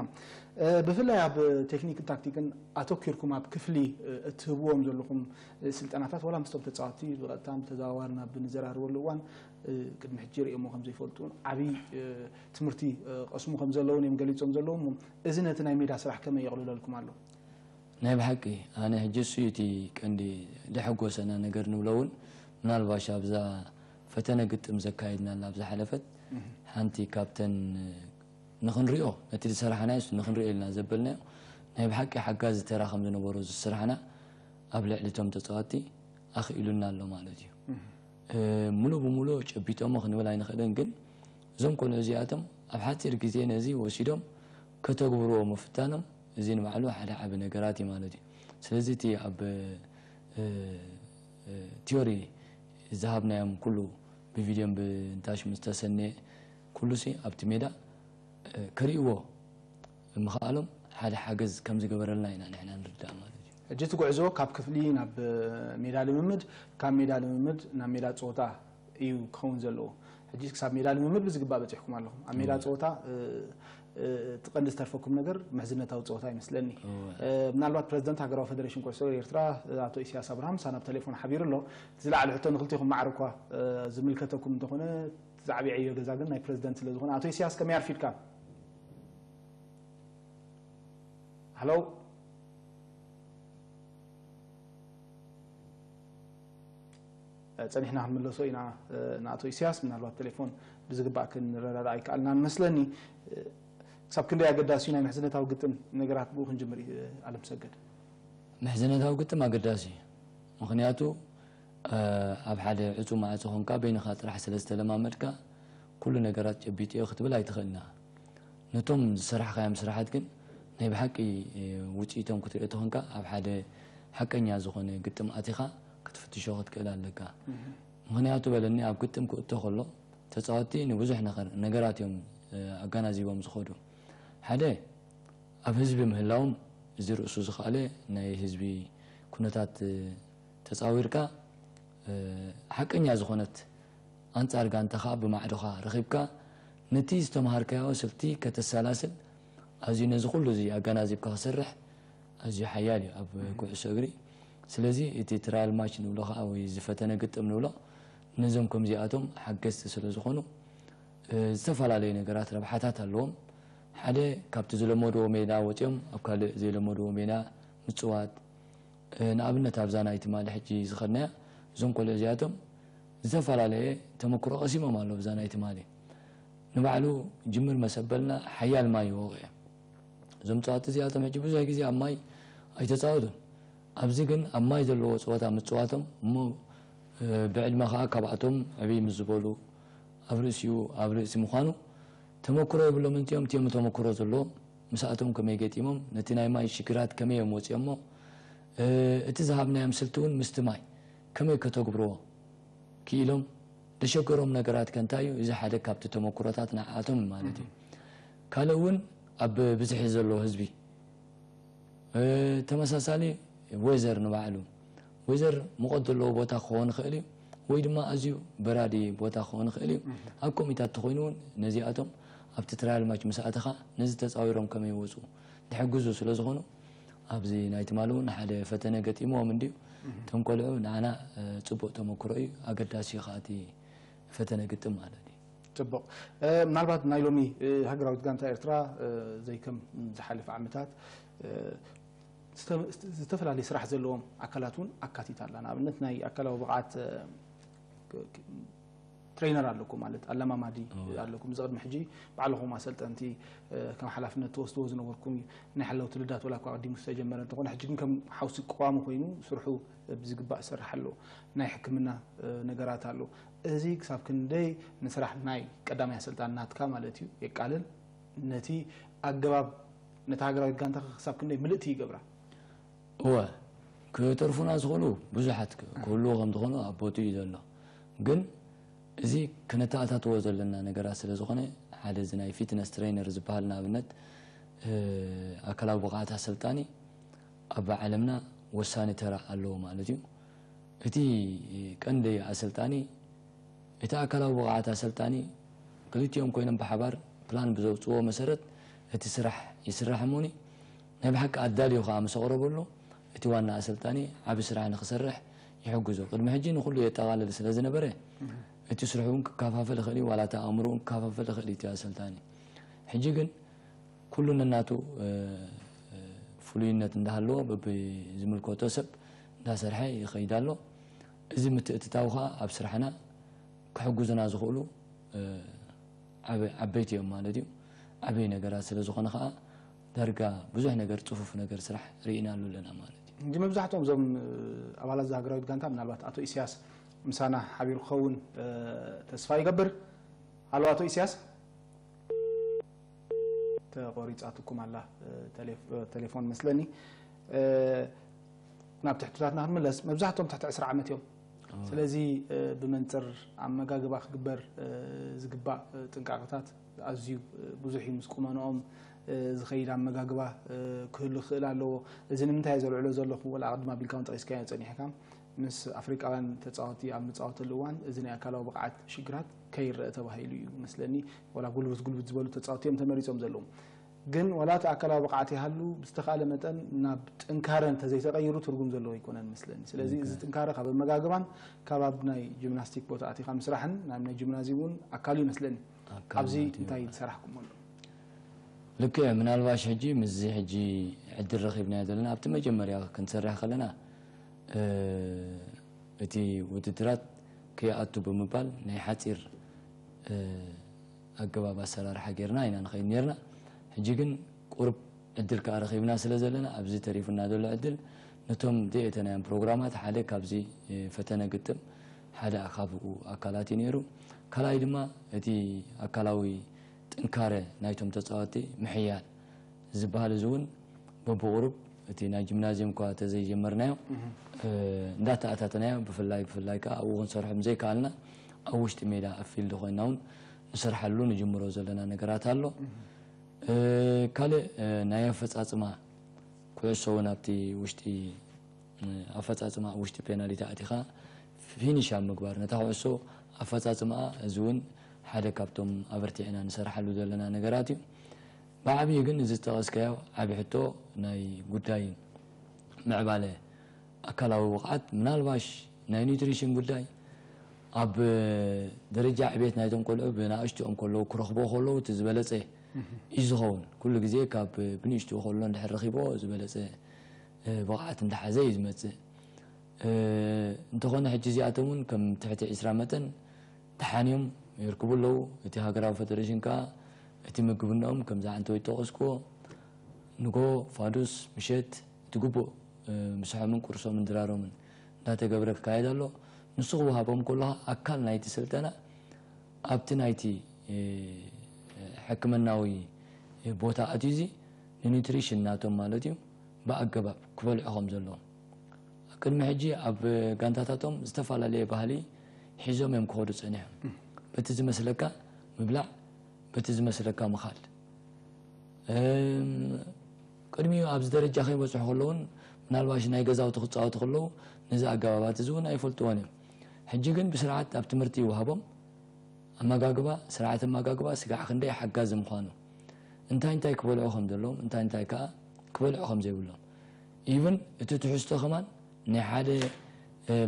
እ፣ ብፍላይ ኣብ ቴክኒክን ታክቲክን ኣተኲርኩም ኣብ ክፍሊ፣ እ፣ እትህብዎም ዘለኹም፣ እ፣ ስልጠናታት ዋላ ምስቶም ተጻወትቲ ብቐጥታን ብተዘዋዋርን ኣብ እንዘራረበሉ እዋን፣ እ፣ ቅድሚ ሕጂ ርእዮሞ ከም ዘይፈልጡ ዓብዪ፣ እ፣ ትምህርቲ፣ እ፣ ቀስሙ ከም ዘለውን እዮም ገሊጾም ዘለዉ። እዚ ነቲ ናይ ሜዳ ስራሕ ከመይ የቕልለልኩም ኣሎ? ናይ ብሓቂ ኣነ ሕጂ እሱ እዩ እቲ ቀንዲ ዘሐጎሰና ነገር ንብሎ እውን፣ ምናልባሽ ኣብዛ ፈተነ ግጥም ዘካየድናላ ኣብ ዝሓለፈት እህ። ሓንቲ ካብተን ንኽንሪኦ፣ ነቲ ዝሰራሕናዮ ንሱ ንኽንሪኦ ኢልና ዘበልናዮ ናይ ብሓቂ ሓጋዚ ተራ ከም ዝነበሮ እዚ ስራሕና ኣብ ልዕሊ እቶም ተጻወትቲ ኣኽኢሉና ኣሎ ማለት እዩ። እህ። እ፣ ሙሉእ ብሙሉእ ጨቢጦሞ ክንብል ኣይንኽእልን፣ ግን እዞም ቆልዑ እዚኣቶም ኣብ ሓጺር ግዜ ነዚ ወሲዶም ከተግብርዎ ምፍታኖም፣ እዚ ንባዕሉ ሓደ ዓቢ ነገራት እዩ ማለት እዩ። ስለዚ እቲ ኣብ፣ እ፣ እ፣ ቲዮሪ ዝሃብናዮም ኩሉ ብቪድዮን ብንታሽ ምስ ተሰነየ ኩሉሲ ኣብቲ ሜዳ፣ እ፣ ክርእይዎ ምኽኣሎም ሓደ ሓገዝ ከም ዝገበረልና ኢና ንሕና ንርዳእ ማለት እዩ። ሕጂ እቲ ጉዕዞ ካብ ክፍሊ ናብ ሜዳ ልምምድ፣ ካብ ሜዳ ልምምድ ናብ ሜዳ ጸወታ እዩ ክኸውን ዘለዎ። ሕጂ ክሳብ ሜዳ ልምምድ ብዝግባእ በጺሕኩም ኣለኹም። ኣብ ሜዳ ጸወታ እቲ ቀንዲ ዝተርፈኩም ነገር ምሕዝነታዊ ጸወታ ይመስለኒ። ምናልባት ፕረዚደንት ሃገራዊ ፈደሬሽን ኩዕሶ እግሪ ኤርትራ ኣቶ ኢሳያስ ኣብርሃም ምሳና ኣብ ቴሌፎን ሓቢሩ ኣሎ። ዝለዓለ ሕቶ ንክልቲኹም ማዕረ እኳ ዝምልከተኩም እንተኾነ፣ ዝዓበየ ዕዮ ገዛ ግን ናይ ፕረዚደንት ስለ ዝኾነ፣ ኣቶ ኢሳያስ፣ ከመይ ኣርፊድካ? ሃሎ። ጸኒሕና ክንምለሶ ኢና። ንኣቶ ኢሳያስ ምናልባት ቴሌፎን ብዝግባእ ክንረዳዳእ ኣይከኣልናን መስለኒ። ክሳብ ክንደይ ኣገዳሲ እዩ ናይ ምሕዝነታዊ ግጥም ነገራት? ብኡ ክንጅምር እዩ። ኣለም ሰገድ። ምሕዝነታዊ ግጥም ኣገዳሲ እዩ። ምኽንያቱ ኣብ ሓደ ዕጹ ማዕጾ ኾንካ በይንኻ ጥራሕ ስለ ዝተለማመድካ ኩሉ ነገራት ጨቢጠዮ ክትብል ኣይትኽእልና። ነቶም ዝሰራሕካዮም ስራሓት ግን ናይ ብሓቂ ውፅኢቶም ክትሪኦ ተኾንካ ኣብ ሓደ ሓቀኛ ዝኾነ ግጥም ኣቲኻ ክትፍትሾ ክትክእል ኣለካ። ምኽንያቱ በለኒ ኣብ ግጥም ክእቶ ከሎ ተፃወትቲ ንብዙሕ ነገር- ነገራት እዮም ኣጋናዚቦም ዝኸዱ። ሓደ ኣብ ህዝቢ ምህላዎም እዚ ርእሱ ዝኸኣለ ናይ ህዝቢ ኩነታት ተፃዊርካ ሓቀኛ ዝኾነት ኣንፃር ጋንታኻ ብማዕዶኻ ረኺብካ ነቲ ዝተምሃርካዮ ስልቲ ከተሰላስል ኣዝዩ ነዚ ኩሉ እዚ ኣጋናዚብካ ክሰርሕ ኣዝዩ ሓያል እዩ ኣብ ኩዕሶ እግሪ። ስለዚ እቲ ትራያል ማች ንብሎ ከዓ ወይ ዝፈተነ ግጥም ንብሎ ነዞም ከምዚኣቶም ሓገዝቲ ስለ ዝኾኑ ዝተፈላለዩ ነገራት ረብሓታት ኣለዎም። ሓደ ካብቲ ዝለመድዎ ሜዳ ወፂኦም ኣብ ካልእ ዘይለመድዎ ሜዳ ምፅዋት። ንኣብነት ኣብዛ ናይ ትማሊ ሕጂ ዝኸድናያ እዞም ቆልዑ እዚኣቶም ዝተፈላለየ ተመክሮ ቀሲሞም ኣለዉ። ኣብዛ ናይ ትማሊ ንባዕሉ ጅምር መሰበልና ሓያል ማይ ይወቕዑ እዮም። እዞም ፀዋቲ እዚኣቶም ሕጂ ብዙሕ ግዜ ኣብ ማይ ኣይተፃወቱን። ኣብዚ ግን ኣብ ማይ ዘለዎ ፀወታ ምፅዋቶም እሞ ብዕድመ ከዓ ካብኣቶም ዕብይ ምስ ዝበሉ ኣብ ርእሲኡ ኣብ ርእሲ ምዃኑ ተመክሮ የብሎም እንትዮም። እቲዮም ተመክሮ ዘለዎም ምስኣቶም ከመይ ገጢሞም ነቲ ናይ ማይ ሽግራት ከመይ እዮም ወፂኦሞ እቲ ዝሃብናዮም ስልቲ እውን ምስቲ ማይ ከመይ ከተግብርዎ ክኢሎም ደሸገሮም ነገራት ከ እንታይ እዩ? እዚ ሓደ ካብቲ ተመክሮታት ንዓኣቶም ማለት እዩ። ካልእ እውን ኣብ ብዝሒ ዘሎ ህዝቢ ተመሳሳሊ ወዘር ንባዕሉ ወዘር ሙቐት ዘለዎ ቦታ ክኸውን ይኽእል እዩ ወይ ድማ ኣዝዩ በራዲ ቦታ ክኸውን ይኽእል እዩ። ኣብ ኮሚታት ተኮይኑ እውን ነዚኣቶም ኣብቲ ትራያል ማች ምስ ኣተኻ ነዚ ተፃዊሮም ከመይ ይወፁ ዝሕግዙ ስለ ዝኾኑ ኣብዚ ናይ ትማሊ እውን ሓደ ፈተነ ገጢምዎም እንድዩ። እቶም ቆልዑ ንዓና ፅቡቅ ተመክሮ እዩ። ኣገዳሲ እዩ ከዓ እቲ ፈተነ ግጥም ማለት እዩ። ፅቡቕ። ምናልባት ናይ ሎሚ ሃገራዊት ጋንታ ኤርትራ ዘይከም ዝሓለፈ ዓመታት ዝተፈላለዩ ስራሕ ዘለዎም ኣካላት እውን ኣካቲታ ኣላ። ንኣብነት ናይ ኣካላዊ ብቕዓት ትሬነር ኣለኩም፣ ማለት ኣለማማዲ ኣለኩም። እዚ ቅድሚ ሕጂ ባዕልኹም ኣሰልጠንቲ ከም ሓላፍነት ትወስድዎ ዝነበርኩም እዩ። ናይ ሓለውቲ ልዳት ወላ እኳ ቀዲሙ ዝተጀመረ እንተኾነ፣ ሕጂ ግን ከም ሓውሲ ቅዋሙ ኮይኑ ስርሑ ብዝግባእ ይሰርሕ ኣሎ። ናይ ሕክምና ነገራት ኣሎ። እዚ ክሳብ ክንደይ ንስራሕ ናይ ቀዳማይ ኣሰልጣኒ ናትካ ማለት እዩ የቃልል፣ ነቲ ኣገባብ ነታ ሃገራዊት ጋንታ ክሳብ ክንደይ ምልእቲ ይገብራ? እወ፣ ክተርፉና ዝኽእሉ ብዙሓት ክህልዎ ከም ዝኾኑ ኣብ ቦትኡ እዩ ዘሎ። ግን እዚ ክነተኣታትዎ ዘለና ነገራት ስለ ዝኾነ ሓደ እዚ ናይ ፊትነስ ትሬነር ዝበሃል ንኣብነት ኣካላዊ ብቕዓት ኣሰልጣኒ ኣብ ዓለምና ወሳኒ ተራ ኣለዎ ማለት እዩ። እቲ ቀንዲ ኣሰልጣኒ እቲ ኣካላዊ ብቕዓት ኣሰልጣኒ ክልቲኦም ኮይኖም ብሓባር ፕላን ብዘውፅዎ መሰረት እቲ ስራሕ ይስራሕ እሞኒ ናይ ብሓቂ ኣዳልዩ ከዓ ምስ ኣቕረበሉ እቲ ዋና ኣሰልጣኒ ዓቢ ስራሕ ንክሰርሕ ይሕግዞ። ቅድሚ ሕጂ ንኩሉ የጠቓልል ስለ ዝነበረ እቲ ስርሑ እውን ክከፋፈል ይኽእል እዩ፣ ዋላ እቲ ኣእምሮ እውን ክከፋፈል ይኽእል እዩ እቲ ኣሰልጣኒ። ሕጂ ግን ኩሉ ነናቱ ፍሉይነት እንዳሃለዎ በብዝምልከቶ ሰብ እንዳሰርሐ ይኸይድ ኣሎ። እዚ ምትእትታው ከዓ ኣብ ስራሕና ክሕግዙና ዝኽእሉ ዓበይቲ እዮም ማለት እዩ። ዓበይ ነገራት ስለ ዝኾነ ከዓ ዳርጋ ብዙሕ ነገር ፅፉፍ ነገር ስራሕ ርኢናሉ ኣለና ማለት እዩ። እንጂ መብዛሕትኦም እዞም ኣባላት እዛ ሃገራዊት ጋንታ ምናልባት ኣቶ ኢሳያስ ምሳና ሓቢሩ ክኸውን ተስፋ ይገብር። ኣሎ ኣቶ ኢሳያስ? ተቆሪጻትኩም ኣላ ቴሌፎን መስለኒ። ናብ ትሕትታትና ክንምለስ፣ መብዛሕትኦም ትሕቲ ዕስራ ዓመት እዮም። ስለዚ ብመንፅር ኣመጋግባ ክግበር ዝግባእ ጥንቃቕታት ኣዝዩ ብዙሕ እዩ። ምስ ቁመንኦም ዝኸይድ ኣመጋግባ ክህሉ ክኽእል ኣለዎ። እዚ ንምንታይ እየ ዘልዕሎ ዘለኹ፣ ወላ ኣቐድም ኣቢልካ እውን ጠቒስካዮ ጸኒሕካ፣ ምስ ኣፍሪቃውያን ተጻወቲ ኣብ መጻወተሉ እዋን እዚ ናይ ኣካላዊ ብቕዓት ሽግራት ከይረአ ተባሂሉ እዩ መስለኒ። ወላ ጉልብት ጉልብት ዝበሉ ተጻወቲ እዮም ተመሪጾም ዘለዉ። ግን ዋላ እቲ ኣካላዊ ብቕዓት ይሃሉ ብዝተኻለ መጠን ናብ ጥንካረ እንተዘይተቐይሩ ትርጉም ዘለዎ ኣይኮነን መስለኒ። ስለዚ እዚ ጥንካረ ካብ ኣመጋግባን ካብ ኣብ ናይ ጂምናስቲክ ቦታ ኣቲኻ ምስራሕን ናብ ናይ ጂምናዚየም እውን ኣካሉ ይመስለኒ። ኣብዚ እንታይ ዝሰራሕኩም ኣሎ? ልክዕ። ምናልባሽ ሕጂ ምስዚ ሕጂ ዕድል ረኺብናዮ ዘለና ኣብቲ መጀመርያ ክንሰርሕ ከለና እቲ ውድድራት ከይኣቱ ብምባል ናይ ሓፂር ኣገባብ ኣሰራርሓ ጌርና ኢና ንኸይድ ኔርና። ሕጂ ግን ቁሩብ ዕድል ከኣ ረኺብና ስለ ዘለና ኣብዚ ተሪፉና ዘሎ ዕድል ነቶም ዘየእተናዮም ፕሮግራማት ሓደ ካብዚ ፈተነ ግጥም ሓደ ካብኡ ኣካላት እዩ ነይሩ። ካልኣይ ድማ እቲ ኣካላዊ ጥንካረ ናይቶም ተፃወቲ ምሕያል ዝበሃል እዚ እውን በብቑሩብ እቲ ናይ ጂምናዚየም እኳ ተዘይጀመርናዮ እንዳተኣታተናዮ ብፍላይ ብፍላይ ከዓ ኣብኡ ክንሰርሖ ምዘይከኣልና ኣብ ውሽጢ ሜዳ ኣብ ፊልድ ኮይና እውን ንሰርሓሉ ንጅምሮ ዘለና ነገራት ኣሎ። ካልእ ናይ ኣፈፃፅማ ኩዕሶ እውን ኣብቲ ውሽጢ ኣፈፃፅማ ኣብ ውሽጢ ፔናሊቲ ኣቲኻ ፊኒሽ ኣብ ምግባር ነታ ኩዕሶ ኣፈፃፅማ እዚ እውን ሓደ ካብቶም ኣበርቲዕና ንሰርሓሉ ዘለና ነገራት እዩ። ብዓብዩ ግን እዚ ዝጠቐስካዮ ዓቢ ሕቶ ናይ ጉዳይ ምዕባለ ኣካላዊ ብቕዓት ምናልባሽ ናይ ኒውትሪሽን ጉዳይ ኣብ ደረጃ ዕቤት ናይቶም ቆልዑ ብንኣሽትኦም ከለዉ ክረኽቦ ከለዉ እቲ ዝበለፀ እዩ ዝኸውን። ኩሉ ግዜ ካብ ብንእሽትኡ ከሎ እንድሕር ረኺቦ ዝበለፀ ብቕዓት እንዳሓዘ እዩ ዝመፅእ። እንተኾነ ሕጂ እዚኣቶም እውን ከም ትሕቲ ዕስራ መጠን ደሓን እዮም ይርክቡ ኣለዉ። እቲ ሃገራዊ ፈደሬሽን ከዓ እቲ ምግብናኦም ከምዚ ዓንተወይ ዝጠቐስክዎ ንጎ ፋዱስ ምሸት እቲ ግቡእ ምሳሖምን ቁርሶምን ድራሮምን እንዳተገብረ ክካየድ ኣሎ። ንሱ ክወሃቦም ከሎ ኣካል ናይቲ ስልጠና ኣብቲ ናይቲ ሕክምናዊ ቦታ ኣትዩ እዚ ንኒውትሪሽን ናቶም ማለት እዩ ብኣገባብ ክበልዑ ከም ዘለዎም። ቅድሚ ሕጂ ኣብ ጋንታታቶም ዝተፈላለየ ባህሊ ሒዞም እዮም ክኸዱ ጸኒሖም። በቲ ዝመስለካ ምብላዕ፣ በቲ ዝመስለካ ምኻድ። ቅድሚኡ ኣብዚ ደረጃ ከይበፅሑ ከለውን ምናልባሽ ናይ ገዛውቲ ክፃወቱ ከለዉ ነዚ ኣገባባት እዚ እውን ኣይፈልጥዎን እዮም። ሕጂ ግን ብስርዓት ኣብ ትምህርቲ ይወሃቦም። ኣመጋግባ፣ ስርዓት ኣመጋግባ ስጋዕ ክንደይ ሓጋዚ ምዃኑ፣ እንታይ እንታይ ክበልዑ ከም ዘለዎም፣ እንታይ እንታይ ከዓ ክበልዑ ከም ዘይብሎም። ኢቭን እቲ ትሕዝቶ ከማን ናይ ሓደ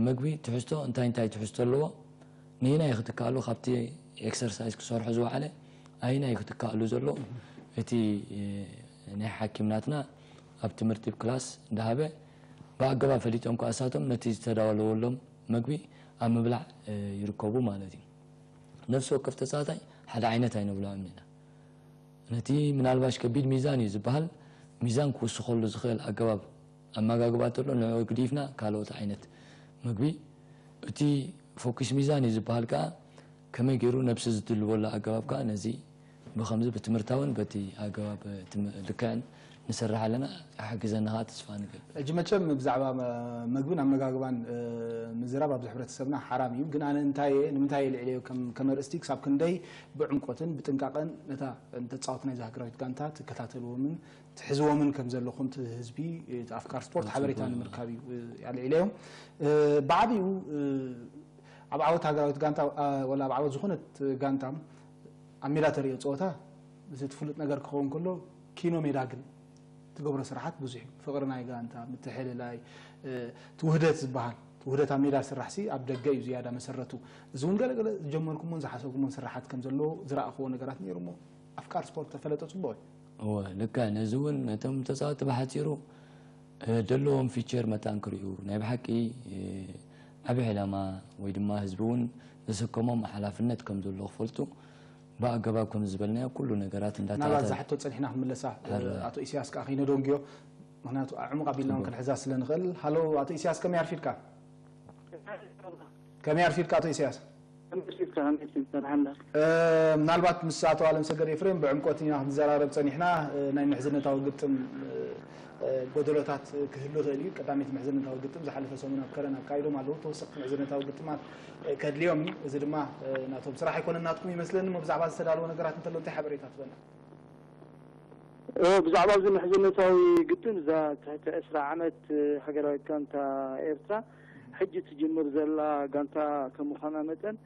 መግቢ ትሕዝቶ እንታይ እንታይ ትሕዝቶ ኣለዎ፣ ንየናይ ክትከኣሉ ካብቲ ኤክሰርሳይዝ ክሰርሑ ዝወዓለ ኣየናይ ክትከኣሉ ዘሎ እቲ ናይ ሓኪም ናትና ኣብ ትምህርቲ ክላስ እንዳሃበ ብኣገባብ ፈሊጦም ከኣሳቶም ነቲ ዝተዳለወሎም መግቢ ኣብ ምብላዕ ይርከቡ ማለት እዩ። ነፍሲ ወከፍ ተፃዋታይ ሓደ ዓይነት ኣይነብልዖም ኢና። ነቲ ምናልባሽ ከቢድ ሚዛን እዩ ዝበሃል ሚዛን ክውስኸሉ ዝኽእል ኣገባብ ኣመጋግባ ተሎ ንዕኡ ግዲፍና ካልኦት ዓይነት ምግቢ እቲ ፎኪስ ሚዛን እዩ ዝበሃል ከዓ ከመይ ገይሩ ነብሲ ዝድልበሉ ኣገባብ ከዓ ነዚ ብከምዚ ብትምህርታውን በቲ ኣገባብ ልክዕን ንሰርሕ ኣለና። ክሕግዘና ከዓ ተስፋ ንገብር። ሕጂ መቸም ብዛዕባ መግብን ኣመጋግባን ምዝራብ ኣብዚ ሕብረተሰብና ሓራም እዩ። ግን ኣነ እንታይ እየ ንምንታይ እየ ልዕለዮ ከም ኣርእስቲ ክሳብ ክንደይ ብዕምቆትን ብጥንቃቐን ነታ ተፃወቲ ናይዛ ሃገራዊት ጋንታ ትከታተልዎምን ትሕዝዎምን ከም ዘለኹም እቲ ህዝቢ እቲ ኣፍቃር ስፖርት ሓበሬታ ንምርካብ እዩ ኣልዒለዮ። ብዓብኡ ኣብ ዓወት ሃገራዊት ጋንታ ወላ ኣብ ዓወት ዝኾነት ጋንታ ኣብ ሜዳ ተርእዮ ፀወታ እዚ ትፍሉጥ ነገር ክኸውን ከሎ ኪኖ ሜዳ ግን ትገብሮ ስራሓት ብዙሕ እዩ። ፍቕሪ ናይ ጋንታ፣ ምትሕልላይ፣ እቲ ውህደት ዝበሃል ውህደት ኣብ ሜዳ ዝስራሕ ሲ ኣብ ደገ እዩ ዝያዳ መሰረቱ። እዚ እውን ገለገለ ዝጀመርኩሞን ዝሓሰብኩሞን ስራሓት ከም ዘለዎ ዝረኣኽዎ ነገራት ነይሩ እሞ ኣፍቃር ስፖርት ተፈለጠ ፅቡቕ እዩ። እወ ልክዕ። ነዚ እውን ነቶም ተፃወቲ ብሓፂሩ ደለዎም ፊቸር መታን ክርእዩ ናይ ብሓቂ ዓብዪ ዕላማ ወይ ድማ ህዝቢ እውን ዘሰከሞም ሓላፍነት ከም ዘሎ ክፈልጡ ብኣገባብ ከም ዝበልናዮ ኩሉ ነገራት ምናልባት እዛ እንዳተኣታተ ሕቶ ፀኒሕና ክንምለሳ ኣቶ ኢሳያስ ከዓ ከይነደንግዮ ምክንያቱ ኣዕሙቕ ኣቢልና እውን ክንሕዛ ስለ ንኽእል። ሃሎ ኣቶ ኢሳያስ ከመይ ኣርፊድካ? ከመይ ኣርፊድካ ኣቶ ኢሳያስ? ምናልባት ምስ ኣቶ ኣለም ሰገድ ኤፍሬም ብዕምቆት ኢና ክንዘራረብ ፀኒሕና ናይ ምሕዝነታዊ ግጥም ጎደሎታት ክህሉ ይኽእል እዩ። ቀዳመይቲ ምሕዝነታዊ ግጥም ዝሓለፈ ሰሙን ኣብ ከረን ኣካይዶም ኣለዉ። ተወሰኽቲ ምሕዝነታዊ ግጥማት ከድልዮም እዩ። እዚ ድማ ናቶም ስራሕ ኣይኮነን ናትኩም ይመስለኒ። እሞ ብዛዕባ ዝተዳለወ ነገራት እንተሎ እንታይ ሓበሬታ ትበና? ብዛዕባ እዚ ምሕዝነታዊ ግጥም እዛ ትሕቲ ዕስራ ዓመት ሃገራዊት ጋንታ ኤርትራ ሕጂ ትጅምር ዘላ ጋንታ ከም ምዃና መጠን፣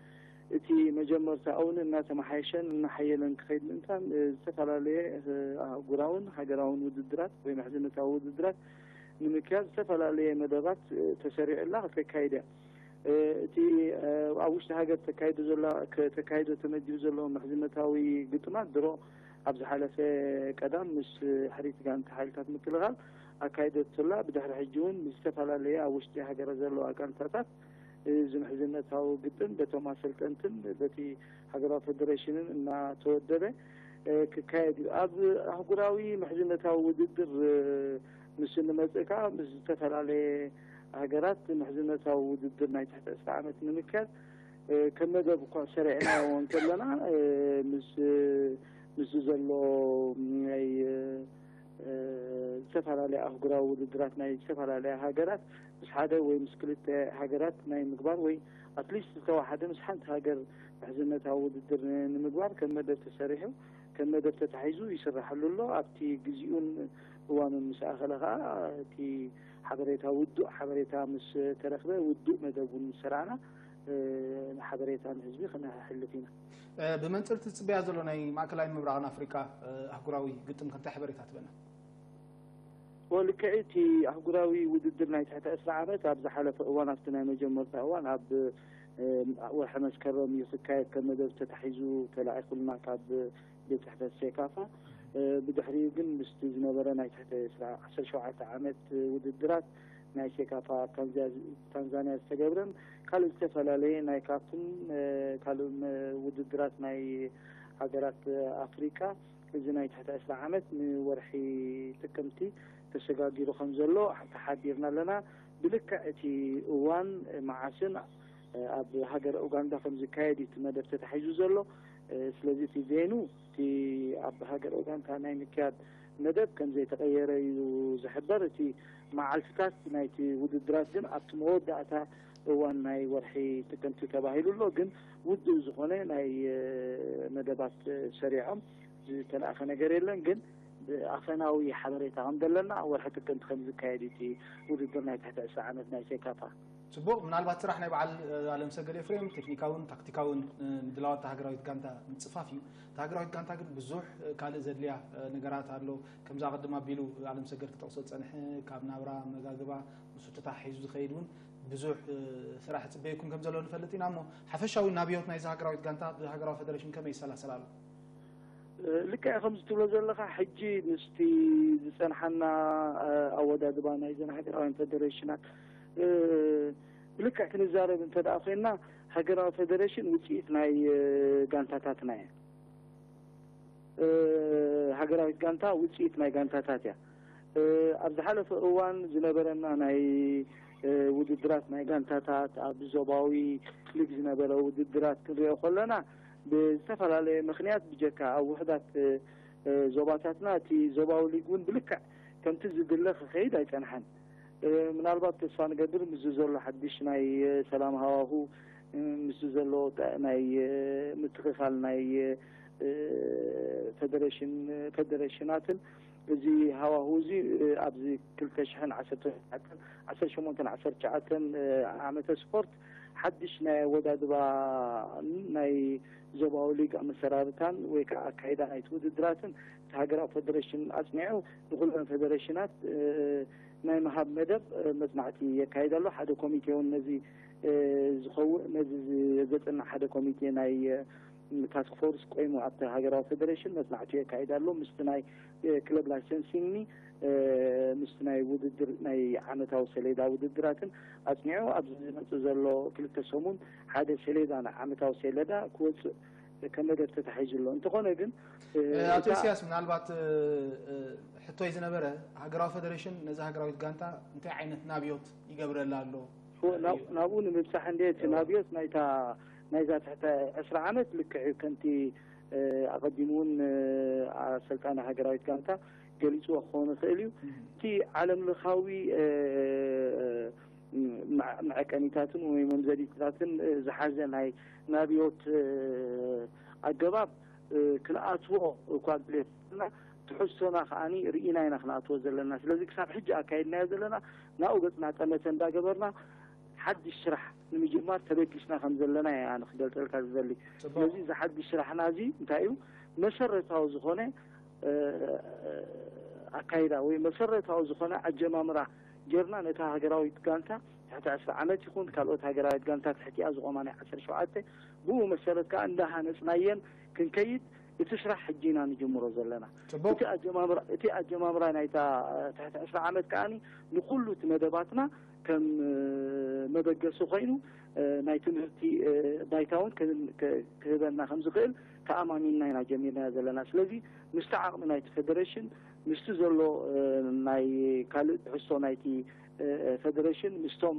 እቲ መጀመርታ እውን እናተመሓየሸን እናሓየለን ክኸይድ ምእንታን፣ እ፣ ዝተፈላለየ፣ እ፣ ኣህጉራውን ሃገራውን ውድድራት ወይ ምሕዝነታዊ ውድድራት ንምክያድ ዝተፈላለየ መደባት፣ እ፣ ተሰሪዑላ ከተካይድ እያ። እ፣ እቲ፣ እ፣ ኣብ ውሽጢ ሃገር ተካይዶ ዘላ፣ ከተካይዶ ተመዲቡ ዘሎ ምሕዝነታዊ ግጥማት ድሮ ኣብ ዝሓለፈ ቀዳም ምስ ሕሪት ጋንታ ሓይልታት ምክልኻል ኣካይደቶላ። ብድሕሪ ሕጂ እውን ምስ ዝተፈላለየ ኣብ ውሽጢ ሃገር ዘለዋ ጋንታታት፣ እ፣ እዚ ምሕዝነታዊ ግጥም በቶም ኣሰልጠንትን በቲ ሃገራዊ ፌደሬሽንን እናተወደበ፣ እ፣ ክካየድ እዩ። ኣብ ኣህጉራዊ ምሕዝነታዊ ውድድር፣ እ፣ ምስ እንመጽእ ከኣ ምስ ዝተፈላለየ ሃገራት ምሕዝነታዊ ውድድር ናይ ትሕቲ ዕስራ ዓመት ንምክያድ፣ እ፣ ከም መደብ እኳ ሰሪዕናዮ እንተለና፣ እ፣ ምስ፣ ምስ ዘሎ ናይ፣ እ፣ ዝተፈላለያ ኣህጉራዊ ውድድራት ናይ ዝተፈላለያ ሃገራት ምስ ሓደ ወይ ምስ ክልተ ሃገራት ናይ ምግባር ወይ ኣትሊስት ዝተዋሓደ ምስ ሓንቲ ሃገር ምሕዝነታዊ ውድድር ን-፣ ንምግባር ከም መደብ ተሰሪሑ፣ ከም መደብ ተታሒዙ ይስራሐሉ ኣሎ። ኣብቲ ግዜኡን እዋኑን ምስ ኣኸለ ከኣ እቲ ሓበሬታ፣ ውዱእ ሓበሬታ ምስ ተረኽበ፣ ውዱእ መደብ እውን ምስ ሰራዕና፣ እ፣ ንሓበሬታ ንህዝቢ ክነሕልፍ ኢና። እ፣ ብመንጽር እቲ ዝጽበያ ዘሎ ናይ ማእከላይ ምብራቕን ኣፍሪቃ፣ እ፣ ኣህጉራዊ ግጥም ከ እንታይ ሓበሬታ ትበና? ወ-፣ ልክዕ እቲ ኣህጉራዊ ውድድር ናይ ትሕቲ ዕስራ ዓመት ኣብ ዝሓለፈ እዋን፣ ኣብቲ ናይ መጀመርታ እዋን ኣብ፣ እ፣ ወርሒ መስከረም እዩ ክካየድ ከም መደብ ተታሒዙ ተላኢኹልና ካብ ቤት ጽሕፈት ሴካፋ። እ፣ ብድሕሪኡ ግን ምስቲ ዝነበረ ናይ ትሕቲ ዕስራ፣ ዓሰርተ ሸውዓተ ዓመት ውድድራት ናይ ሴካፋ ኣብ ታንዛ-፣ ታንዛንያ ዝተገብረን ካልእ ዝተፈላለየ ናይ ካፍን፣ እ፣ ካልእ መ-፣ ውድድራት ናይ ሃገራት ኣፍሪቃ፣ እዚ ናይ ትሕቲ ዕስራ ዓመት ንወርሒ ጥቅምቲ ተሰጋጊሩ ከም ዘሎ ተሓቢርና ኣለና። ብልክዕ እቲ እዋን መዓስን ኣብ ሃገረ ኡጋንዳ ከም ዝካየድ እዩ እቲ መደብ ተታሒዙ ዘሎ። ስለዚ እቲ ቬኑ፣ እቲ ኣብ ሃገረ ኡጋንዳ ናይ ምክያድ መደብ ከም ዘይተቐየረ እዩ ዝሕበር። እቲ መዓልትታት ናይቲ ውድድራት ግን ኣብቲ መወዳእታ እዋን ናይ ወርሒ ጥቅምቲ ተባሂሉ ኣሎ። ግን ውዱእ ዝኾነ ናይ፣ እ፣ መደባት፣ እ፣ ሰሪዖም ዝተለኣኸ ነገር የለን። ግን ኣፈናዊ ሓበሬታ ከም ዘለና ወርሒ ጥቅምቲ ከም ዝካየድ እቲ ውድድር ናይ ትሕቲ ዕስራ ዓመት ናይ ሴካፋ። ጽቡቕ፣ ምናልባት ስራሕ ናይ በዓል፣ እ፣ ኣለምሰገድ ኤፍሬም ቴክኒካውን ታክቲካውን፣ እ፣ ምድላዋት እታ ሃገራዊት ጋንታ ምጽፋፍ እዩ። እታ ሃገራዊት ጋንታ ግን ብዙሕ፣ እ፣ ካልእ ዘድልያ፣ እ፣ ነገራት ኣሎ። ከምዛ ቅድም ኣቢሉ ኣለምሰገድ ክጠቕሶ ዝጸንሐ፣ ካብ ናብራ፣ ኣመጋግባ፣ ምስኡ ተተሓሒዙ ዝኸይድ እውን ብዙሕ፣ እ፣ ስራሕ ይጽበየኩም ከም ዘሎ ንፈልጥ ኢና። እሞ ሓፈሻዊ ናብዮት ናይዛ ሃገራዊት ጋንታ ብሃገራዊ ፌደሬሽን ከመይ ይሰላሰል ኣሎ? እ፣ ልክዕ ከምዚ ትብሎ ዘለኻ፣ ሕጂ ምስቲ ዝጸንሓና፣ እ፣ ኣወዳድባ ናይዘን ሃገራውያን ፌደሬሽናት፣ እ፣ ብልክዕ ክንዛረብ እንተ ደኣ ኮይንና፣ ሃገራዊ ፌደሬሽን ውጽኢት ናይ፣ እ፣ ጋንታታትና እያ። እ፣ ሃገራዊት ጋንታ ውጽኢት ናይ ጋንታታት እያ። እ፣ ኣብ ዝሓለፈ እዋን ዝነበረና ናይ፣ እ፣ ውድድራት ናይ ጋንታታት፣ ኣብ ዞባዊ ሊግ ዝነበረ ውድድራት ክንሪኦ ከለና፣ ብዝተፈላለየ ምኽንያት፣ ብጀካ ኣብ ውሑዳት፣ እ፣ እ፣ ዞባታትና፣ እቲ ዞባዊ ሊግ እውን ብልክዕ ከምቲ ዝድለ ክኸይድ ኣይጸንሐን። እ፣ ምናልባት ተስፋ ንገብር፣ ምስዚ ዘሎ ሓድሽ ናይ፣ እ፣ ሰላም ሃዋሁ፣ እ፣ ምስዚ ዘሎ ጠ-፣ ናይ፣ እ፣ ምትኽኻል ናይ፣ እ፣ ፌደሬሽን፣ ፌደሬሽናትን፣ እዚ ሃዋሁ እዚ፣ እ፣ ኣብዚ ክልተ ሽሕን ዓሰርተ ትሽዓተን፣ ዓሰርተ ሸሞንተን ዓሰርተ ትሽዓተን፣ እ፣ ዓመተ ስፖርት ሓድሽ ናይ ኣወዳድባ ናይ ዞባዊ ሊግ ኣመሰራርታን ወይ ከዓ ኣካይዳ ናይቲ ውድድራትን እቲ ሃገራዊ ፌደሬሽን ኣጽኒዑ ንኩለን ፌደሬሽናት፣ እ፣ ናይ ምሃብ መደብ፣ እ፣ መጽናዕቲ የካይድ ኣሎ። ሓደ ኮሚቴ እውን ነዚ፣ እ፣ ዝኸውን፣ ነዚ ዝ-፣ ዘጽንዕ ሓደ ኮሚቴ ናይ፣ እ፣ ታስክ ፎርስ ቆይሙ ኣብቲ ሃገራዊ ፌደሬሽን መጽናዕቲ የካይድ ኣሎ። ምስቲ ናይ፣ እ፣ ክለብ ላይሰንሲንግ፣ እ፣ ምስቲ ናይ ውድድር፣ ናይ ዓመታዊ ሰሌዳ ውድድራትን ኣጽኒዑ ኣብዚ ዝመጽእ ዘሎ ክልተ ሰሙን ሓደ ሰሌዳ፣ ናይ ዓመታዊ ሰሌዳ ክወጽእ ከም መደብ ተታሒዙ ኣሎ። እንተኾነ ግን፣ እ፣ እ፣ ኣቶ እታ ኢሳያስ፣ ምናልባት፣ እ፣ እ፣ ሕቶይ ዝነበረ፣ ሃገራዊ ፌደሬሽን ነዚ ሃገራዊት ጋንታ እንታይ ዓይነት ናብዮት ይገብረላ ኣሎ? ው-፣ ናብ-፣ ናብኡ ንምብጻሕ እንደ እቲ ው- ናብዮት ናይታ፣ ናይዛ ትሕተ ዕስራ ዓመት ልክዕ እዩ። ከምቲ፣ እ፣ ኣቐዲሙ እውን፣ እ፣ ኣሰልጣኒ ሃገራዊት ጋንታ ገሊጽዎ ክኸውን ይኽእል እዩ። እም። እቲ ዓለም ለኻዊ፣ እ፣ መዕ-፣ መዐቀኒታትን ወይ መምዘኒታትን፣ እ፣ ዝሓዘ ናይ ናብዮት፣ እ፣ ኣገባብ፣ እ፣ ክንኣትዎ እኳ ድሌትና፣ ትሕዝቶና ከዓኒ ርኢና ኢና ክንኣትዎ ዘለና። ስለዚ ክሳብ ሕጂ ኣካይድናዮ ዘለና፣ ናብኡ ገጽና ጠመተ እንዳገበርና፣ ሓድሽ ስራሕ ንምጅማር ተበጊስና ከም ዘለና እየ ኣነ ክገልጸልካ ዝደሊ። ስለዚ እዚ ሓድሽ ስራሕና እዚ እንታይ እዩ? መሰረታዊ ዝኾነ ኣካይዳ ወይ መሰረታዊ ዝኾነ ኣጀማምራ ጌርና ነታ ሃገራዊት ጋንታ ትሕቲ ዕስራ ዓመት ይኹን ካልኦት ሃገራዊት ጋንታ ትሕቲኣ ዝኾማ ናይ ዓሰርተ ሸውዓተ ብኡ መሰረት ከዓ እንዳሃነፅናየን ክንከይድ እቲ ስራሕ ሕጂ ኢና ንጅምሮ ዘለና። እቲ ኣጀማምራ ናይታ ትሕቲ ዕስራ ዓመት ከዓኒ ንኩሉ እቲ መደባትና ከም መበገሲ ኮይኑ ናይ ትምህርቲ ባይታ እውን ክህበና ከም ዝኽእል ተኣማሚንና ኢና ጀሚርናዮ ዘለና። ስለዚ ምስቲ ዓቕሚ ናይቲ ፌደሬሽን ምስቲ ዘሎ ናይ ካልእ ትሕዝቶ ናይቲ ፌደሬሽን ምስቶም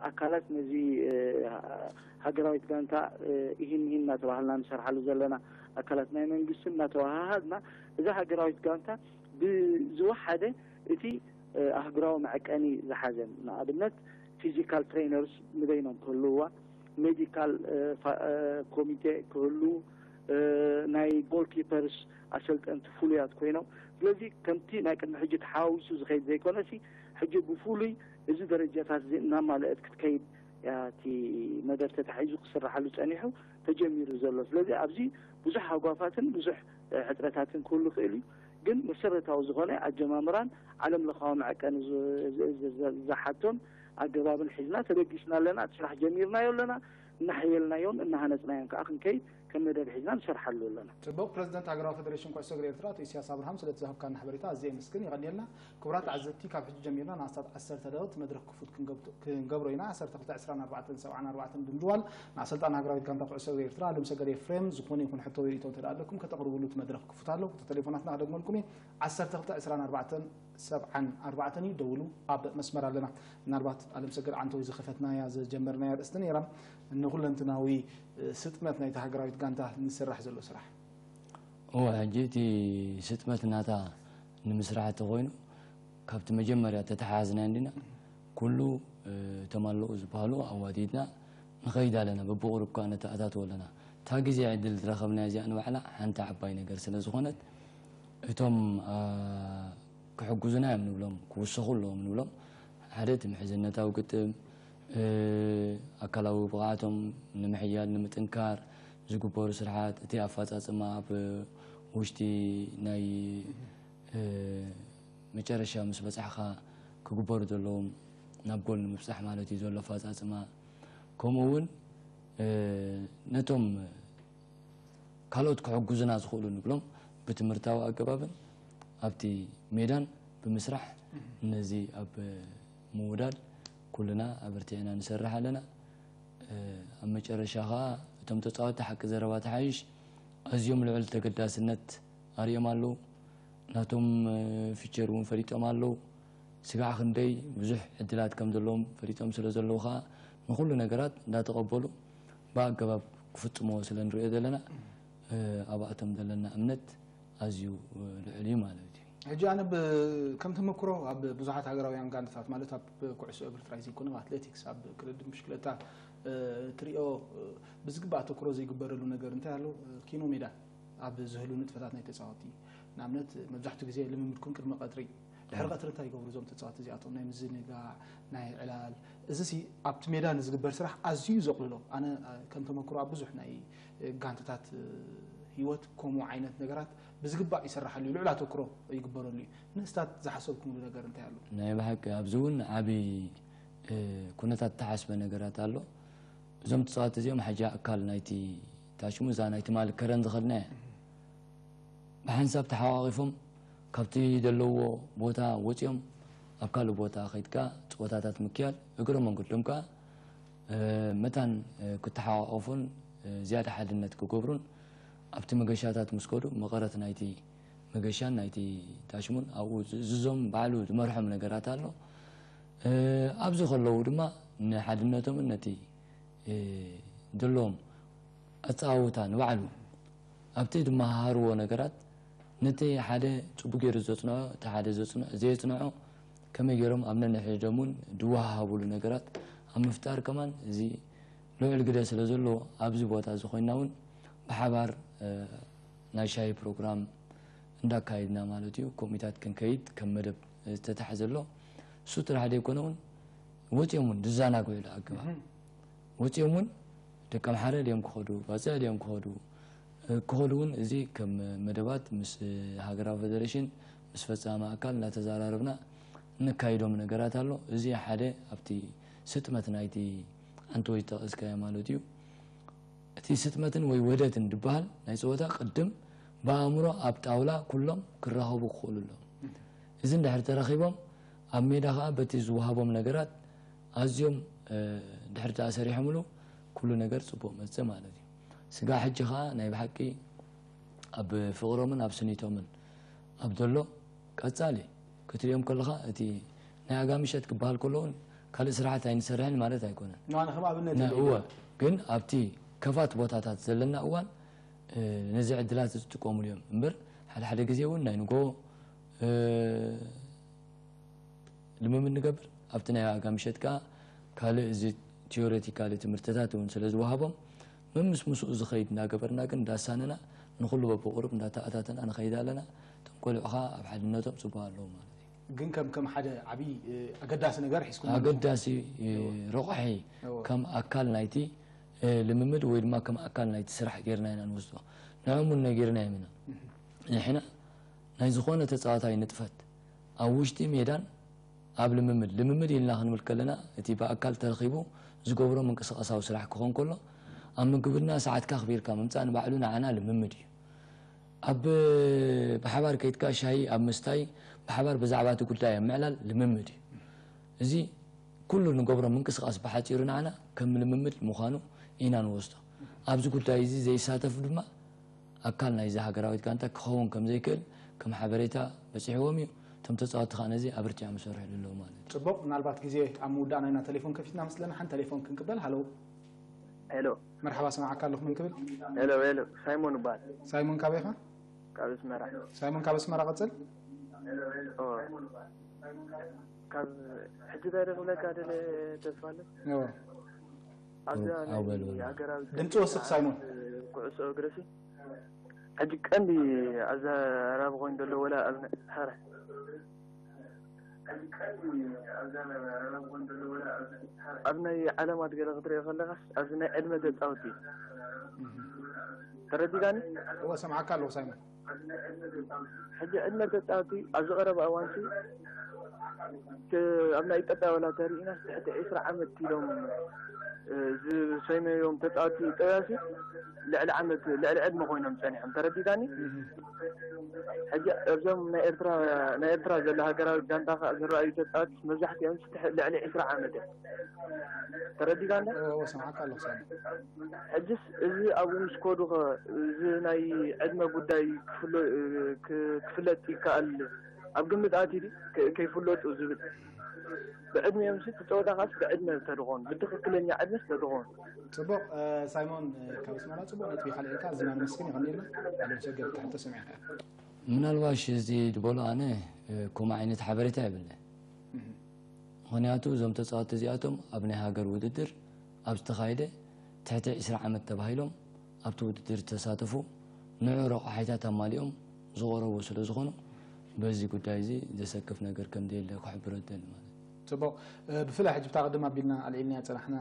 ኣካላት ነዚ ሃገራዊት ጋንታ ይህን ይህን እናተባህልና ንሰርሓሉ ዘለና ኣካላት ናይ መንግስትን እናተወሃሃድና እዛ ሃገራዊት ጋንታ ብዝወሓደ እቲ ኣህጉራዊ መዐቀኒ ዝሓዘን ንኣብነት ፊዚካል ትሬነርስ ንበይኖም ክህልውዋ፣ ሜዲካል ኮሚቴ ክህሉ፣ ናይ ጎልኪፐርስ ኣሰልጠንቲ ፍሉያት ኮይኖም ስለዚ ከምቲ ናይ ቅድሚ ሕጂ ተሓዋዊሱ ዝኸይድ ዘይኮነሲ ሕጂ ብፍሉይ እዚ ደረጃታት እዚ እናማለአት ክትከይድ እያ እቲ መደብ ተታሒዙ ክስራሓሉ ፀኒሑ ተጀሚሩ ዘሎ። ስለዚ ኣብዚ ብዙሕ ሃጓፋትን ብዙሕ ሕፅረታትን ክህሉ ይኽእል እዩ። ግን መሰረታዊ ዝኾነ ኣጀማምራን ዓለም ለኻዊ መዐቀኒ ዝሓቶን ኣገባብን ሒዝና ተበጊስና ኣለና። እቲ ስራሕ ጀሚርናዮ ኣለና፣ እናሓየልናዮን እናሃነፅናዮን ከዓ ክንከይድ ከም መደብ ሒዝና ንሰርሓሉ ኣለና። ፅቡቕ። ፕረዚደንት ሃገራዊ ፌደሬሽን ኩዕሶ እግሪ ኤርትራ ኣቶ ኢሳያስ ኣብርሃም ስለቲ ዝሃብካና ሓበሬታ ኣዝየ የመስግን። የቐንየልና። ክቡራት ተዓዘብቲ፣ ካብ ሕጂ ጀሚርና ንኣስታት ዓሰርተ ደቂቕ መድረኽ ክፉት ክንገብቶ- ክንገብሮ ኢና። ዓሰርተ ክልተ ዕስራን ኣርባዕተን ሰብዓን ኣርባዕተን ድንድዋል ንኣሰልጣን ሃገራዊት ጋንታ ኩዕሶ እግሪ ኤርትራ ኣለምሰገድ ኤፍሬም ዝኾነ ይኹን ሕቶ ወይ ርእይቶ እንተ ኣለኩም ከተቕርብሉ እቲ መድረኽ ክፉት ኣሎ። ቁጽሪ ቴሌፎናትና ክደግመልኩም እየ። ዓሰርተ ክልተ ዕስራን ኣርባዕተን ሰብዓን ኣርባዕተን እዩ። ደውሉ፣ ኣብ መስመር ኣለና። ምናልባት ኣለምሰገድ ዓንተወይ ዝኸፈትናያ ዝጀመርናያ ርእስቲ ነይራ፣ ንኹለንትናዊ ስጥመት ናይቲ ሃገራዊት ጋንታ ንስራሕ ዘሎ ስራሕ። እወ፣ ሕጂ እቲ ስጥመት ናታ ንምስራሕ እንተኾይኑ ካብቲ መጀመርያ ተተሓዝና እንዲና ኩሉ እቶም ኣለዉ ዝበሃሉ ኣዋዲድና ንኸይድ ኣለና። በብቑሩብ ከኣ ነተኣታትዎ ኣለና። እታ ግዜ ዕድል ዝረኸብናያ እዚኣ ንባዕላ ሓንቲ ዓባይ ነገር ስለ ዝኾነት እቶም ክሕግዙና እዮም ንብሎም፣ ክውሰኹ ኣለዎም ንብሎም። ሓደ እቲ ምሕዝነታዊ ግጥም፣ ኣካላዊ ብቕዓቶም ንምሕያል ንምጥንካር ዝግበሩ ስርሓት፣ እቲ ኣፈፃፅማ ኣብ ውሽጢ ናይ መጨረሻ ምስ በፃሕኻ ክግበሩ ዘለዎም ናብ ጎል ንምብፃሕ ማለት እዩ ዘሎ ኣፈፃፅማ፣ ከምኡ እውን ነቶም ካልኦት ክሕግዙና ዝኽእሉ ንብሎም ብትምህርታዊ ኣገባብን ኣብቲ ሜዳን ብምስራሕ ነዚ ኣብ ምውዳድ ኩልና ኣበርቲዕና ንሰርሕ ኣለና። ኣብ መጨረሻ ኸዓ እቶም ተፃወትቲ ሓቂ ዘረባ ተሓይሽ ኣዝዮም ልዑል ተገዳስነት ኣርእዮም ኣለዉ። ናቶም ፊቸር እውን ፈሊጦም ኣለዉ። ስጋዕ ክንደይ ብዙሕ ዕድላት ከም ዘለዎም ፈሊጦም ስለ ዘለዉ ኸዓ ንኹሉ ነገራት እንዳተቐበሉ ብኣገባብ ክፍፅምዎ ስለ ንሪኦ ዘለና ኣብኣቶም ዘለና እምነት ኣዝዩ ልዑል እዩ ማለት እዩ። ሕጂ ኣነ ብ- ከም ተመክሮ ኣብ ብዙሓት ሃገራውያን ጋንታታት ማለት ኣብ ኩዕሶ እግሪ ጥራይ ዘይኮነ ኣብ ኣትሌቲክስ ኣብ ቅድድም ብሽክለታ ትሪኦ ብዝግባእ ኣተኩሮ ዘይግበረሉ ነገር እንታይ ኣሎ? ኪኖ ሜዳ ኣብ ዝህሉ ንጥፈታት ናይ ተፃወቲ ንኣብነት መብዛሕትኡ ግዜ ልምምድኩም ቅድሚ ቀትሪ ድሕሪ ቀትሪ እንታይ ይገብሩ እዞም ተፃወቲ እዚኣቶም ናይ ምዝንጋዕ ናይ ዕላል እዚ ሲ ኣብቲ ሜዳ ንዝግበር ስራሕ ኣዝዩ ዘቕልሎ ኣነ ከም ተመክሮ ኣብ ብዙሕ ናይ ጋንትታት ህይወት ከምኡ ዓይነት ነገራት ብዝግባእ ይሰራሓሉ እዩ ልዑል ኣተኩሮ ይግበረሉ እዩ ንእስታት ዝሓሰብኩምሉ ነገር እንታይ ኣሎ ናይ ብሓቂ ኣብዚ እውን ዓብዪ ኩነታት ተሓስበ ነገራት ኣሎ እዞም ተፃወቲ እዚኦም ሓጂ ኣካል ናይቲ ታሽሙ እዛ ናይ ትማሊ ከረን ዝኸድና እያ ብሓንሳብ ተሓቋቒፎም ካብቲ ዘለውዎ ቦታ ወፂኦም ኣብ ካልእ ቦታ ከይድካ ፀወታታት ምክያድ እግረ መንገዶም ከዓ መታን ክተሓቋቐፉን ዝያዳ ሓድነት ክገብሩን ኣብቲ መገሻታት ምስ ከዱ መቐረት ናይቲ መገሻን ናይቲ ታሽሙን ኣብኡ ዝዞም ባዕሉ ዝመርሖም ነገራት ኣሎ ኣብዚ ከለዉ ድማ ንሓድነቶምን ነቲ ዘለዎም ኣፀዋውታ ንባዕሉ ኣብቲ ዝመሃሃርዎ ነገራት ነቲ ሓደ ፅቡቅ ገይሩ ዘፅንዖ እቲ ሓደ ዘየፅንዖ ከመይ ገይሮም ኣብ ነንሕድሕዶም እውን ዝወሃሃብሉ ነገራት ኣብ ምፍጣር ከማን እዚ ልዑል ግደ ስለ ዘለዎ ኣብዚ ቦታ እዚ ኮይንና እውን ብሓባር ናይ ሻሂ ፕሮግራም እንዳካየድና ማለት እዩ ኮሚታት ክንከይድ ከም መደብ ዝተታሕዘ ኣሎ እሱ ጥራሕ ዘይኮነ እውን ወፂኦም እውን ዝዘናግዑሉ ኣገባብ ወፂኦም እውን ደቂ ኣምሓረ ድዮም ክኸዱ፣ ባፅዕ ድዮም ክኸዱ፣ ክኸዱ እውን እዚ ከም መደባት ምስ ሃገራዊ ፌደሬሽን ምስ ፈፃሚ ኣካል እናተዘራረብና እነካይዶም ነገራት ኣሎ። እዚ ሓደ ኣብቲ ስጥመት ናይቲ ኣንተ ወይ ዝጠቐስካዮ ማለት እዩ። እቲ ስጥመትን ወይ ወደትን ዝበሃል ናይ ፀወታ ቅድም ብኣእምሮ ኣብ ጣውላ ኩሎም ክራኸቡ ክኽእሉ ኣለዎም። እዚ እንድሕር ተረኺቦም ኣብ ሜዳ ከዓ በቲ ዝወሃቦም ነገራት ኣዝዮም ድሕር ተኣሰሪሖምሉ ኩሉ ነገር ፅቡቅ መፅእ ማለት እዩ። ስጋ ሕጂ ከዓ ናይ ብሓቂ ኣብ ፍቅሮምን ኣብ ስኒቶምን ኣብ ዘሎ ቀፃሊ ክትሪኦም ከለካ እቲ ናይ ኣጋምሸት ክበሃል ከሎ እውን ካልእ ስራሕት ኣይንሰርሕን ማለት ኣይኮነን። ንዋን ከም ኣብነት እወ፣ ግን ኣብቲ ከፋት ቦታታት ዘለና እዋን ነዚ ዕድላት ዝጥቀሙሉ እዮም እምበር ሓደ ሓደ ግዜ እውን ናይ ንጎ ልምምድ ንገብር ኣብቲ ናይ ዋጋ ምሸት ከዓ ካልእ እዚ ቲዮሬቲካሊ ትምህርትታት እውን ስለ ዝወሃቦም መምስ ምስኡ ዝኸይድ እንዳገበርና ግን እንዳሳነና ንኩሉ በብቁሩብ እንዳተኣታተና ንኸይድ ኣለና። እቶም ቆልዑ ከዓ ኣብ ሓድነቶም ፅቡቅ ኣለዉ ማለት እዩ። ግን ከም ከም ሓደ ዓብይ ኣገዳሲ ነገር ሒዝኩም ኣለኹም። ኣገዳሲ ረቋሒ ከም ኣካል ናይቲ ልምምድ ወይ ድማ ከም ኣካል ናይቲ ስራሕ ጌርና ኢና ንወስዶ። ንዕም እውን ነጊርናዮም ኢና። ንሕና ናይ ዝኾነ ተፃዋታይ ንጥፈት ኣብ ውሽጢ ሜዳን ኣብ ልምምድ ልምምድ ኢልና ክንብል ከለና እቲ ብኣካል ተረኺቡ ዝገብሮ ምንቅስቃሳዊ ስራሕ ክኾን ከሎ ኣብ ምግብና ሰዓትካ ኣኽቢርካ ምምፃእ ንባዕሉ ንዓና ልምምድ እዩ። ኣብ ብሓባር ከይድካ ሻሂ ኣብ ምስታይ ብሓባር ብዛዕባ እቲ ጉዳይ ኣብ ምዕላል ልምምድ እዩ። እዚ ኩሉ ንገብሮ ምንቅስቃስ ብሓፂሩ ንዓና ከም ልምምድ ምዃኑ ኢና ንወስዶ። ኣብዚ ጉዳይ እዚ ዘይሳተፍ ድማ ኣካል ናይዚ ሃገራዊት ጋንታ ክኸውን ከም ዘይክእል ከም ሓበሬታ በፂሕዎም እዩ። እቶም ተፃወትቲ ከዓ ነዚ ኣበርቲዖም ይሰርሕሉ ኣለዉ ማለት እዩ። ፅቡቕ፣ ምናልባት ግዜ ኣብ ምውዳእ ናይና ቴሌፎን ከፊትና ምስ ዘለና ሓንቲ ቴሌፎን ክንቅበል። ሃሎ፣ ሄሎ፣ መርሓባ፣ ሰማዓካ ኣለኹ። መን ክብል? ሄሎ ሄሎ፣ ሳይሞን እበሃል። ሳይሞን ካበይ ኢኻ? ካብ ኣስመራ። ሳይሞን ካብ ኣስመራ ቀጽል። ካብ ሕጂ እንታይ ደ ክብለካ ደለ ተስፋለ ኣብዛ ናይ ሃገራዊ ድምፂ ወስኽ ሳይሞን። ኩዕሶ እግሪ ሲ ሕጂ ቀንዲ ኣዘራራቢ ኮይኑ ዘሎ ወላ ኣብ ሐረ ኣብ ናይ ዓለማት ገለ ክትሪኦ ከለኻስ ኣብዚ ናይ ዕድመ ተፃወቲ እዩ። ተረዲካኒ? እወ ሰምዓካ ኣለኹ ሳይሞን። ሕጂ ዕድመ ተፃወቲ ኣብዚ ቀረባ እዋንሲ ኣብ ናይ ኢትዮጵያ ወላ ተሪኢናስ ትሕቲ ዒስራ ዓመት ኢሎም ዝሰመዮም ተፃወቲ ኢትዮጵያሲ ልዕሊ ዓመት ልዕሊ ዕድመ ኮይኖም ፀኒሖም። ተረዲካኒ? ሕጂ እዞም ናይ ኤርትራ ናይ ኤርትራ ዘሎ ሃገራዊ ጋንታ ከዓ ዝረኣዩ ተፃወቲ መብዛሕትኦም ልዕሊ ዒስራ ዓመት እዮም። ተረዲካኒ? እወ ሰምዓካ ኣለኹ ሳይሞን። ሕጅስ እዚ ኣብኡ ምስ ከዱ ኸ እዚ ናይ ዕድመ ጉዳይ ክፍለጥ ይከኣል ኣብ ግምት ኣትዩ ድዩ ከይፍለጡ ዝብል ብዕድሚኦም ሲ ትፀወታ ካስ ብዕድመ ተድኾኑ ብትኽክለኛ ዕድመስ ተድኾኑ። ፅቡቕ ሳይሞን ካብ ኣስመራ ፅቡቕ ነጥቢ ኢኻ ኣልዒልካ ኣዚና ነመስግን የቐንየልና። ኣለም ሰገድ ትሕቶ ሰሚዕካ። ምናልባሽ እዚ ዝበሎ ኣነ ከምኡ ዓይነት ሓበሬታ የብለይን። ምኽንያቱ እዞም ተፃወትቲ እዚኣቶም ኣብ ናይ ሃገር ውድድር ኣብ ዝተኻየደ ትሕቲ ዕስራ ዓመት ተባሂሎም ኣብቲ ውድድር ዝተሳተፉ ንዑ ረቋሒታት ኣማሊኦም ዝቐረቡ ስለ ዝኾኑ በዚ ጉዳይ እዚ ዘሰክፍ ነገር ከም ዘየለ ክሕብሮ እደሊ ማለት እዩ። ፅቡቕ። ብፍላይ ሕጂ ብታ ቅድም ኣቢልና ኣልዒልናያ ዝፀናሕና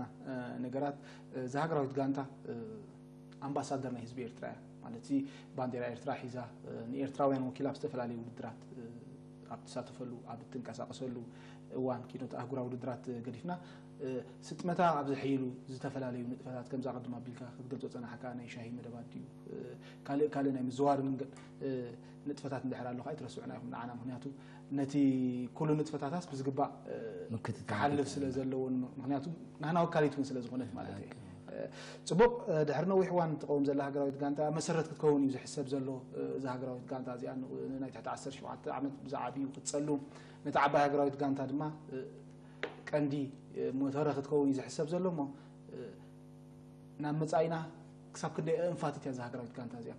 ነገራት እዛ ሃገራዊት ጋንታ ኣምባሳደር ናይ ህዝቢ ኤርትራ እያ። ማለት እዚ ባንዴራ ኤርትራ ሒዛ ንኤርትራውያን ወኪላ ኣብ ዝተፈላለዩ ውድድራት ኣብ ትሳተፈሉ ኣብ እትንቀሳቀሰሉ እዋን ኪኖት ኣህጉራዊ ውድድራት ገዲፍና ስጥመታ ኣብ ዘሐይሉ ዝተፈላለዩ ንጥፈታት ከምዛ ቅድም ኣቢልካ ክትገልጾ ጸናሕካ ናይ ሻሂ መደባት ድዩ ካልእ ካልእ ናይ ምዝዋር መንገድ ንጥፈታት እንድሕር ኣሎ ከዓ ኣይትረስዑና ኢኹም ንዓና ምክንያቱ ነቲ ኩሉ ንጥፈታታስ ብዝግባእ ምክትታል ክሓልፍ ክግበር። ስለ ዘለዎ ምክንያቱ ናህና ወካሊት እውን ስለ ዝኾነት ማለት እዩ። ጽቡቕ ድሕሪ ነዊሕ እዋን ትቐውም ዘላ ሃገራዊት ጋንታ መሰረት ክትከውን እዩ ዝሕሰብ ዘሎ። እዛ ሃገራዊት ጋንታ እዚኣ ን- ናይ ትሕቲ ዓሰርተ ሸውዓተ ዓመት ብዛዕባኡ ክትጸሉ ነቲ ዓባይ ሃገራዊት ጋንታ ድማ ቀንዲ ሞተረ ክትከውን እዩ ዝሕሰብ ዘሎ እሞ ናብ መጻኢና ክሳብ ክንደይ ኣእንፋት እያ እዛ ሃገራዊት ጋንታ እዚኣ?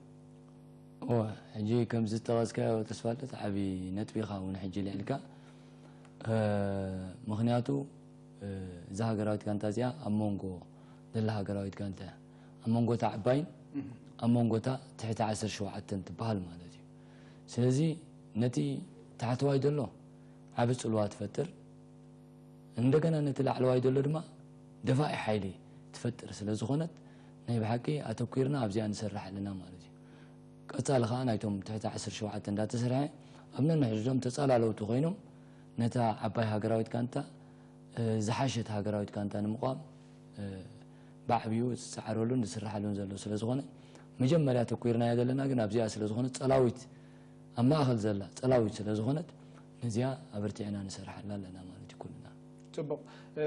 እወ፣ ሕጂ ከምዚ ዝጠቐስካዮ ተስፋልደት ዓቢ ነጥቢ ኢኻ እውን ሕጂ ልዕልካ። ምኽንያቱ እዛ ሃገራዊት ጋንታ እዚኣ ኣብ መንጎ ዘላ ሃገራዊት ጋንታ እያ። ኣብ መንጎ እታ ዓባይን ኣብ መንጎ እታ ትሕቲ ዓሰርተ ሸውዓተን ትበሃል ማለት እዩ። ስለዚ ነቲ ታሕተዋይ ዘሎ ዓቢ ጽልዋ ትፈጥር። እንደገና ነቲ ላዕለዋይ ዘሎ ድማ ደፋኢ ሓይሊ ትፈጥር ስለ ዝኾነት ናይ ብሓቂ ኣተኲርና ኣብዚኣ ንሰርሕ ኣለና ማለት እዩ። ቀጻሊ ኸዓ ናይቶም ትሕቲ ዓሰርተ ሸውዓተ እንዳተሰርሐ ኣብ ነንሕድሕዶም ተጻላለውቲ ኮይኖም ነታ ዓባይ ሃገራዊት ጋንታ ዝሓሸት ሃገራዊት ጋንታ ንምቋም ብዓብዩ ዝሰዓረሉን ዝስራሓሉን ዘሎ ስለ ዝኾነ መጀመርያ ተኩርናዮ ዘለና ግን ኣብዚኣ ስለ ዝኾነ ጸላዊት ኣብ ማእኸል ዘላ ጸላዊት ስለ ዝኾነት ነዚኣ ኣበርቲዕና ንሰርሓላ ኣለና ማለት እዩ ኩልና። ጽቡቕ።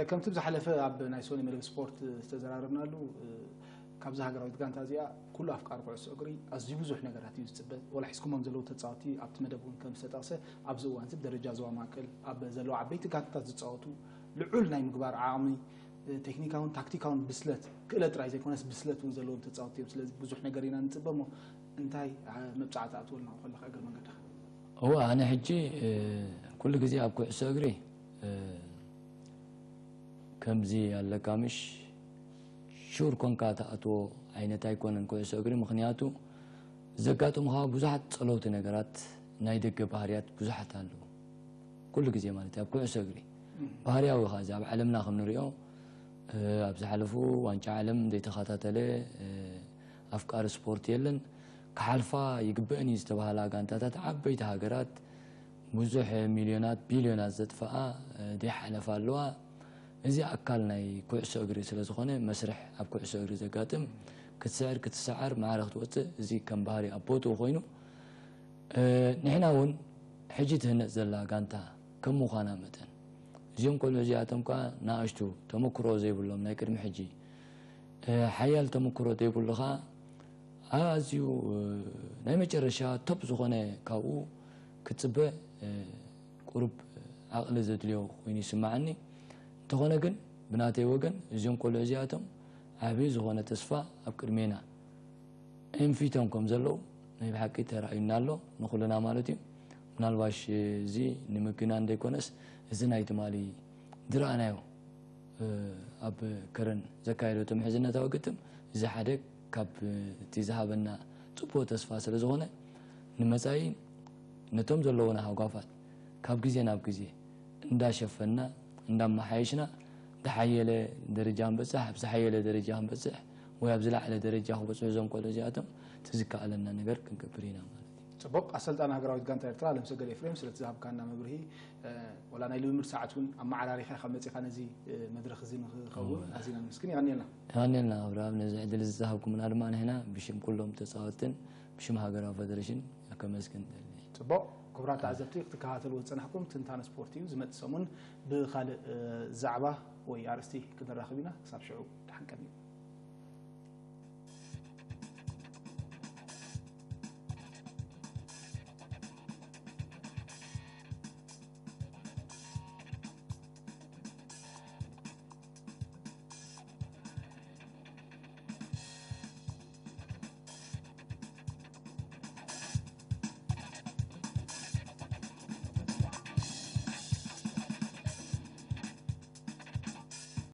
ከምቲ ብዝሓለፈ ኣብ ናይ ሶኒ መደብ ስፖርት ዝተዘራረብናሉ ካብዛ ሃገራዊት ጋንታ እዚኣ ኩሉ ኣፍቃሪ ኩዕሶ እግሪ ኣዝዩ ብዙሕ ነገራት እዩ ዝፅበ። ወላ ሒዝኩሞም ዘለዉ ተፃወቲ ኣብቲ መደብ እውን ከም ዝተጠቕሰ ኣብዚ እዋን እዚ ብደረጃ ዞባ ማእከል ኣብ ዘለዉ ዓበይቲ ጋንታታት ዝፃወቱ ልዑል ናይ ምግባር ዓቕሚ፣ ቴክኒካውን ታክቲካውን ብስለት፣ ክእለት ጥራይ ዘይኮነስ ብስለት እውን ዘለዎም ተፃወቲ እዮም። ስለዚ ብዙሕ ነገር ኢና ንፅበ እሞ እንታይ መብፃዕቲ ኣትወልና ከለካ እግር መንገድካ? እወ ኣነ ሕጂ ኩሉ ግዜ ኣብ ኩዕሶ እግሪ ከምዚ ኣለካ ምሽ ሹር ኮንካ ትኣትዎ ዓይነት ኣይኮነን ኩዕሶ እግሪ ምክንያቱ ዘጋጥሙኻ ብዙሓት ጸለውቲ ነገራት ናይ ደገ ባህርያት ብዙሓት ኣለዉ ኩሉ ግዜ ማለት ኣብ ኩዕሶ እግሪ ባህርያዊ ኻ እዚ ኣብ ዓለምና ከም ንሪኦ ኣብ ዝሓለፉ ዋንጫ ዓለም ዘይተኸታተለ ኣፍቃሪ ስፖርት የለን ክሓልፋ ይግበእን እዩ ዝተባሃላ ጋንታታት ዓበይቲ ሃገራት ብዙሕ ሚልዮናት ቢልዮናት ዘጥፈኣ ደይሓለፋ ኣለዋ። እዚ ኣካል ናይ ኩዕሶ እግሪ ስለ ዝኾነ መስርሕ ኣብ ኩዕሶ እግሪ ዘጋጥም ክትስዕር ክትሰዓር ማዕረ ክትወፅእ እዚ ከም ባህሪ ኣብ ቦትኡ ኮይኑ ንሕና እውን ሕጂ ትህነፅ ዘላ ጋንታ ከም ምዃና መጠን እዚኦም ቆልዑ እዚኣቶም ከዓ ንኣሽቱ ተመክሮ ዘይብሎም ናይ ቅድሚ ሕጂ ሓያል ተመክሮ ዘይብሉ ከዓ ኣዝዩ ናይ መጨረሻ ቶፕ ዝኾነ ካብኡ ክትፅበ ቁሩብ ዓቕሊ ዘድልዮ ኮይኑ ይስምዓኒ። እንተኾነ ግን ብናተይ ወገን እዚኦም ቆልዑ እዚኣቶም ዓብዪ ዝኾነ ተስፋ ኣብ ቅድሜና ኣንፊቶም ከም ዘለዉ ናይ ብሓቂ ተራእዩና ኣሎ ንኹልና ማለት እዩ። ምናልባሽ እዚ ንምግናን ዘይኮነስ እዚ ናይ ትማሊ ዝረኣናዮ ኣብ ከረን ዘካየደቶ ምሕዝነታዊ ግጥም እዚ ሓደ ካብ እቲ ዝሃበና ፅቡቕ ተስፋ ስለ ዝኾነ ንመፃኢ ነቶም ዘለዉና ሃጓፋት ካብ ግዜ ናብ ግዜ እንዳሸፈንና እንዳመሓየሽና ዝሓየለ ደረጃ ክንበፅሕ ኣብ ዝሓየለ ደረጃ ክንበፅሕ ወይ ኣብ ዝለዓለ ደረጃ ክበፅሑ እዞም ቆልዑ እዚኣቶም እቲ ዝከኣለና ነገር ክንገብር ኢና ማለት እዩ። ፅቡቕ ኣሰልጣኒ ሃገራዊት ጋንታ ኤርትራ ኣለምሰገድ ኤፍሬም ስለቲ ዝሃብካና መብርሂ ወላ ናይ ልምምድ ሰዓት እውን ኣመዓራሪኻ ኢኻ መፂኻ ነዚ መድረኽ እዚ ንክኸውን ኣዚና ንምስግን የቐንየልና። የቐንየልና ኣብርሃም ነዚ ዕድል እዚ ዝሃብኩምና ድማ ንሕና ብሽም ኩሎም ተፃወትን ብሽም ሃገራዊ ፈደረሽን ከመስግን ደሊ። ፅቡቕ ክቡራት ተዓዘብቲ ክትከታተልዎ ዝፀናሕኩም ትንታነ ስፖርት እዩ። ዝመፅእ ሰሙን ብኻልእ ዛዕባ ወይ ኣርእስቲ ክንራኸብ ኢና። ክሳብ ሽዑ ደሓን ቀንዩ።